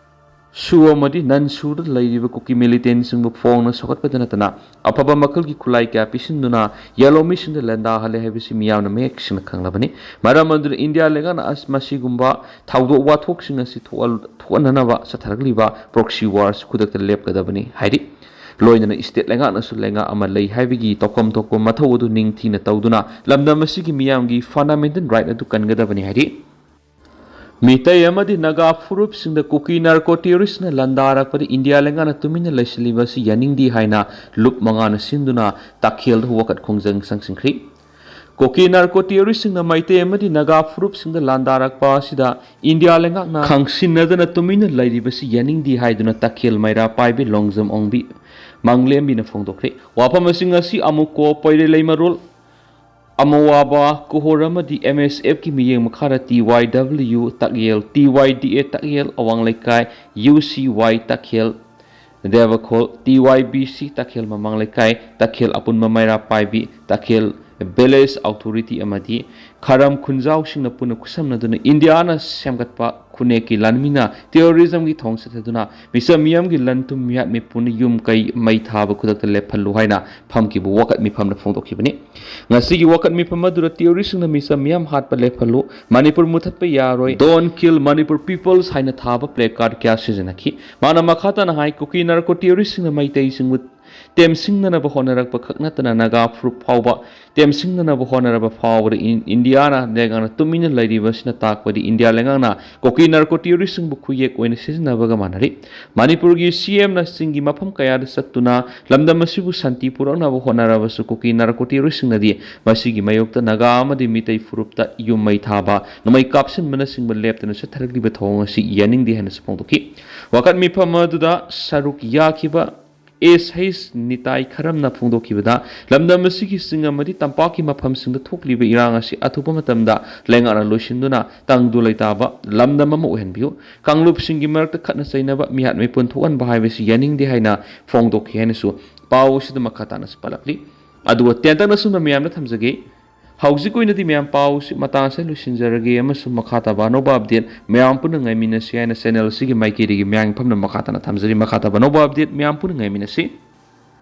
ꯁꯨ ꯑꯃꯗꯤ non-ꯁꯨꯗ ꯂꯩꯔꯤꯕ ꯀꯨꯀꯤ militantꯁꯤꯡꯕꯨ ꯐꯣꯡꯅ ꯁꯧꯒꯠꯄꯗ ꯅꯠꯇꯅ ꯑꯐꯕ ꯃꯈꯜꯒꯤ ꯈꯨꯠꯂꯥꯏ ꯀꯌꯥ ꯄꯤꯁꯤꯟꯗꯨꯅ ꯌꯦꯜꯂꯣꯃꯤꯁꯤꯡꯗ ꯂꯥꯟꯗꯥꯍꯜꯂꯦ ꯍꯥꯏꯕꯁꯤ ꯃꯤꯌꯥꯝꯅ ꯃꯌꯦꯛ ꯁꯦꯡꯅ ꯈꯪꯂꯕꯅꯤ꯫ ꯃꯔꯝ ꯑꯗꯨꯅ ꯏꯟꯗꯤꯌꯥ ꯂꯩꯉꯥꯛꯅ ꯑꯁ-, ꯃꯁꯤꯒꯨꯝꯕ ꯊꯧꯗꯣꯛ ꯋꯥꯊꯣꯛꯁꯤꯡ ꯑꯁꯤ ꯊꯣꯛꯍꯜ-, ꯊꯣꯛꯍꯟꯅꯅꯕ ꯆꯠꯊꯔꯛꯂꯤꯕ proxy warꯁꯤ ꯈꯨꯗꯛꯇ ꯂꯦꯞꯀꯗꯕꯅꯤ ꯍꯥꯏꯔꯤ꯫ ꯂꯣꯏꯅꯅ state ꯂꯩꯉꯥꯛꯅꯁꯨ ꯂꯩꯉꯥꯛ ꯑꯃ ꯂꯩ ꯍꯥꯏꯕꯒꯤ ꯇꯧꯐꯝ ꯊꯣꯛꯄ ꯃꯊꯧ ꯑꯗꯨ ꯅꯤꯡꯊꯤꯅ ꯇꯧꯗꯨꯅ ꯂꯝꯗꯝ ꯑꯁꯤꯒꯤ ꯃꯤꯌꯥꯝꯒꯤ fundamental right ꯑꯗꯨ ꯀꯟꯒꯗꯕꯅꯤ ꯍꯥꯏꯔꯤ꯫ ꯃꯤꯇꯩ ꯑꯃꯗꯤ ꯅꯥꯒꯥ ꯐꯨꯔꯨꯞꯁꯤꯡꯗ ꯀꯨꯀꯤ narco terroristꯅ ꯂꯥꯟꯗꯥꯔꯛꯄꯗ ꯏꯟꯗꯤꯌꯥ ꯂꯩꯉꯥꯛꯅ ꯇꯨꯃꯤꯟꯅ ꯂꯩꯁꯤꯜꯂꯤꯕ ꯑꯁꯤ ꯌꯥꯅꯤꯡꯗꯦ ꯍꯥꯏꯅ ꯂꯨꯞ ꯃꯉꯥꯅ ꯁꯤꯟꯗꯨꯅ ꯇꯥꯈꯦꯜꯗ ꯋꯥꯀꯠ ꯈꯣꯡꯖꯪ ꯆꯪꯁꯤꯟꯈ꯭ꯔꯤ꯫ ꯀꯨꯀꯤ narco terroristꯁꯤꯡꯅ ꯃꯩꯇꯩ ꯑꯃꯗꯤ ꯅꯥꯒꯥ ꯐꯨꯔꯨꯞꯁꯤꯡꯗ ꯂꯥꯟꯗꯥꯔꯛꯄ ꯑꯁꯤꯗ ꯏꯟꯗꯤꯌꯥ ꯂꯩꯉꯥꯛꯅ ꯈꯪꯁꯤꯟꯅꯗꯅ ꯇꯨꯃꯤꯟꯅ ꯂꯩꯔꯤꯕꯁꯤ ꯌꯥꯅꯤꯡꯗꯦ ꯍꯥꯏꯗꯨꯅ ꯇꯥꯈꯦꯜ ꯃꯩꯔꯥ ꯄꯥꯏꯕꯤ ꯂꯣꯡꯖꯝ ꯑꯣꯡꯕꯤ ꯃꯥꯡꯂꯦꯝꯕꯤꯅ ꯐꯣꯡꯗꯣꯛꯈ꯭ꯔꯦ꯫ ꯋꯥꯐꯝꯁꯤꯡ ꯑꯁꯤ ꯑꯃꯨꯛꯀꯣ ꯄꯣꯏꯔꯩꯂꯩꯃꯔꯣꯜ ꯑꯃꯋꯥꯕ ꯀꯣꯍꯣꯔ ꯑꯃꯗꯤ M S Fꯀꯤ ꯃꯤꯠꯌꯦꯡ ꯃꯈꯥꯗ T Y W Takyel, T Y D A ꯇꯥꯛꯌꯦꯜ ꯑꯋꯥꯡ ꯂꯩꯀꯥꯏ, U C Y ꯇꯥꯛꯌꯦꯜ ꯗꯦꯕꯈꯣꯜ, T Y B C ꯇꯥꯛꯌꯦꯜ ꯃꯃꯥꯡ ꯂꯩꯀꯥꯏ, ꯇꯥꯛꯌꯦꯜ ꯑꯄꯨꯟꯕ ꯃꯩꯔꯥ ꯄꯥꯏꯕꯤ, ꯇꯥꯛꯌꯦꯜ village authority ꯑꯃꯗꯤ ꯈꯥꯔꯝ ꯈꯨꯟꯖꯥꯎꯁꯤꯡꯅ ꯄꯨꯟꯅ ꯈꯨꯠꯁꯝꯅꯗꯨꯅ ꯏꯟꯗꯤꯌꯥꯅ ꯁꯦꯝꯒꯠꯄ ꯈꯨꯟꯅꯦꯛꯀꯤ ꯂꯥꯟꯃꯤꯅ terrorismꯒꯤ ꯊꯧꯑꯣꯡ ꯆꯠꯊꯗꯨꯅ ꯃꯤꯆꯝ ꯃꯤꯌꯥꯝꯒꯤ ꯂꯟ ꯊꯨꯝ ꯃꯤꯍꯥꯠ ꯃꯤꯄꯨꯟ ꯌꯨꯝ ꯀꯩ ꯃꯩ ꯊꯥꯕ ꯈꯨꯗꯛꯇ ꯂꯦꯞꯍꯜꯂꯨ ꯍꯥꯏꯅ ꯐꯝꯈꯤꯕ ꯋꯥꯀꯠ ꯃꯤꯐꯝꯗ ꯐꯣꯡꯗꯣꯛꯈꯤꯕꯅꯤ꯫ ꯉꯁꯤꯒꯤ ꯋꯥꯀꯠ ꯃꯤꯐꯝ ꯑꯗꯨꯗ terroristꯁꯤꯡꯅ ꯃꯤꯆꯝ ꯃꯤꯌꯥꯝ ꯍꯥꯠꯄ ꯂꯦꯞꯍꯜꯂꯨ, ꯃꯅꯤꯄꯨꯔ ꯃꯨꯊꯠꯄ ꯌꯥꯔꯣꯏ, Don't kill Manipur peoples ꯍꯥꯏꯅ ꯊꯥꯕ placard ꯀꯌꯥ ꯁꯤꯖꯤꯟꯅꯈꯤ꯫ ꯃꯥꯅ ꯃꯈꯥ ꯇꯥꯅ ꯍꯥꯏ, ꯀꯨꯀꯤ narco terroristꯁꯤꯡꯅ ꯃꯩꯇꯩꯁꯤꯡꯕꯨ ꯇꯦꯝꯁꯤꯡꯅꯅꯕ ꯍꯣꯠꯅꯔꯛꯄ ꯈꯛ ꯅꯠꯇꯅ ꯅꯥꯒꯥ ꯐꯨꯔꯨꯞ ꯐꯥꯎꯕ ꯇꯦꯝꯁꯤꯡꯅꯅꯕ ꯍꯣꯠꯅꯔꯕ ꯐꯥꯎꯕꯗ ꯏꯟ- ꯏꯟꯗꯤꯌꯥꯅ ꯂꯩꯉꯥꯛꯅ ꯇꯨꯃꯤꯟꯅ ꯂꯩꯔꯤꯕ ꯑꯁꯤꯅ ꯇꯥꯛꯄꯗꯤ ꯏꯟꯗꯤꯌꯥ ꯂꯩꯉꯥꯛꯅ ꯀꯨꯀꯤ ꯅꯥꯔꯀꯣ ꯇꯦꯔꯣꯔꯤꯁꯁꯤꯡꯕꯨ ꯈꯨꯌꯦꯛ ꯑꯣꯏꯅ ꯁꯤꯖꯤꯟꯅꯕꯒ ꯃꯥꯟꯅꯔꯤ꯫ ꯃꯅꯤꯄꯨꯔꯒꯤ ꯁꯤ ꯑꯦꯝꯅ ꯆꯤꯡꯒꯤ ꯃꯐꯝ ꯀꯌꯥꯗ ꯆꯠꯇꯨꯅ ꯂꯝꯗꯝ ꯑꯁꯤꯕꯨ ꯁꯥꯟꯇꯤ ꯄꯨꯔꯛꯅꯕ ꯍꯣꯠꯅꯔꯕꯁꯨ ꯀꯨꯀꯤ ꯅꯥꯔꯀꯣ ꯇꯦꯔꯣꯔꯤꯁꯁꯤꯡꯅꯗꯤ ꯃꯁꯤꯒꯤ ꯃꯥꯌꯣꯛꯇ ꯅꯥꯒꯥ ꯑꯃꯗꯤ ꯃꯤꯇꯩ ꯐꯨꯔꯨꯞꯇ ꯌꯨꯝ ꯃꯩ ꯊꯥꯕ, ꯅꯣꯡꯃꯩ ꯀꯥꯞꯁꯤꯟꯕꯅꯆꯤꯡꯕ ꯂꯦꯞꯇꯅ ꯆꯠꯊꯔꯛꯂꯤꯕ ꯊꯧꯑꯣꯡ ꯑꯁꯤ ꯌꯥꯅꯤꯡꯗꯦ ꯍꯥꯏꯅꯁꯨ ꯐꯣꯡꯗꯣꯛꯈꯤ꯫ ꯋꯥꯀꯠ ꯃꯤꯐꯝ ꯑꯗꯨꯗ ꯁꯔꯨꯛ ꯌꯥꯈꯤꯕ ꯑꯦꯁ ꯍꯩꯁ ꯅꯤꯇꯥꯏ ꯈꯔꯝꯅ ꯐꯣꯡꯗꯣꯛꯈꯤꯕꯗ, ꯂꯝꯗꯝ ꯑꯁꯤꯒꯤ ꯆꯤꯡ ꯑꯃꯗꯤ ꯇꯝꯄꯥꯛꯀꯤ ꯃꯐꯝꯁꯤꯡꯗ ꯊꯣꯛꯂꯤꯕ ꯏꯔꯥꯡ ꯑꯁꯤ ꯑꯊꯨꯕ ꯃꯇꯝꯗ ꯂꯩꯉꯥꯛꯅ ꯂꯣꯏꯁꯤꯟꯗꯨꯅ ꯇꯪꯗꯨ ꯂꯩꯇꯥꯕ ꯂꯝꯗꯝ ꯑꯃ ꯑꯣꯏꯍꯟꯕꯤꯌꯨ꯫ ꯀꯥꯡꯂꯨꯞꯁꯤꯡꯒꯤ ꯃꯔꯛꯇ ꯈꯠꯅ ꯆꯩꯅꯕ, ꯃꯤꯍꯥꯠ ꯃꯤꯄꯨꯟ ꯊꯣꯛꯍꯟꯕ ꯍꯥꯏꯕꯁꯤ ꯌꯥꯅꯤꯡꯗꯦ ꯍꯥꯏꯅ ꯐꯣꯡꯗꯣꯛꯈꯤ ꯍꯥꯏꯅꯁꯨ ꯄꯥꯎ ꯑꯁꯤꯗ ꯃꯈꯥ ꯇꯥꯅꯁꯨ ꯄꯜꯂꯛꯂꯤ꯫ ꯑꯗꯨꯒ ꯇꯦꯟꯇꯛꯅ ꯁꯨꯝꯅ ꯃꯌꯥꯝꯗ ꯊꯝꯖꯒꯦ꯫ ꯍꯧꯖꯤꯛ ꯑꯣꯏꯅꯗꯤ ꯃꯌꯥꯝ ꯄꯥꯎꯁꯤ ꯃꯇꯥꯡ ꯑꯁꯤꯗ ꯂꯣꯏꯁꯤꯟꯖꯔꯒꯦ ꯑꯃꯁꯨꯡ ꯃꯈꯥ ꯇꯥꯕ ꯑꯅꯧꯕ ꯑꯞꯗꯦꯠ ꯃꯌꯥꯝ ꯄꯨꯟꯅ ꯉꯥꯏꯃꯤꯟꯅꯁꯤ ꯍꯥꯏꯅ ꯆꯦꯅꯦꯜ ꯑꯁꯤꯒꯤ ꯃꯥꯏꯀꯩꯗꯒꯤ ꯃꯌꯥꯝꯒꯤ ꯐꯝꯅ ꯃꯈꯥ ꯇꯥꯅ ꯊꯝꯖꯔꯤ꯫ ꯃꯈꯥ ꯇꯥꯕ ꯑꯅꯧꯕ ꯑꯞꯗꯦꯠ ꯃꯌꯥꯝ ꯄꯨꯟꯅ ꯉꯥꯏꯃꯤꯟꯅꯁꯤ꯫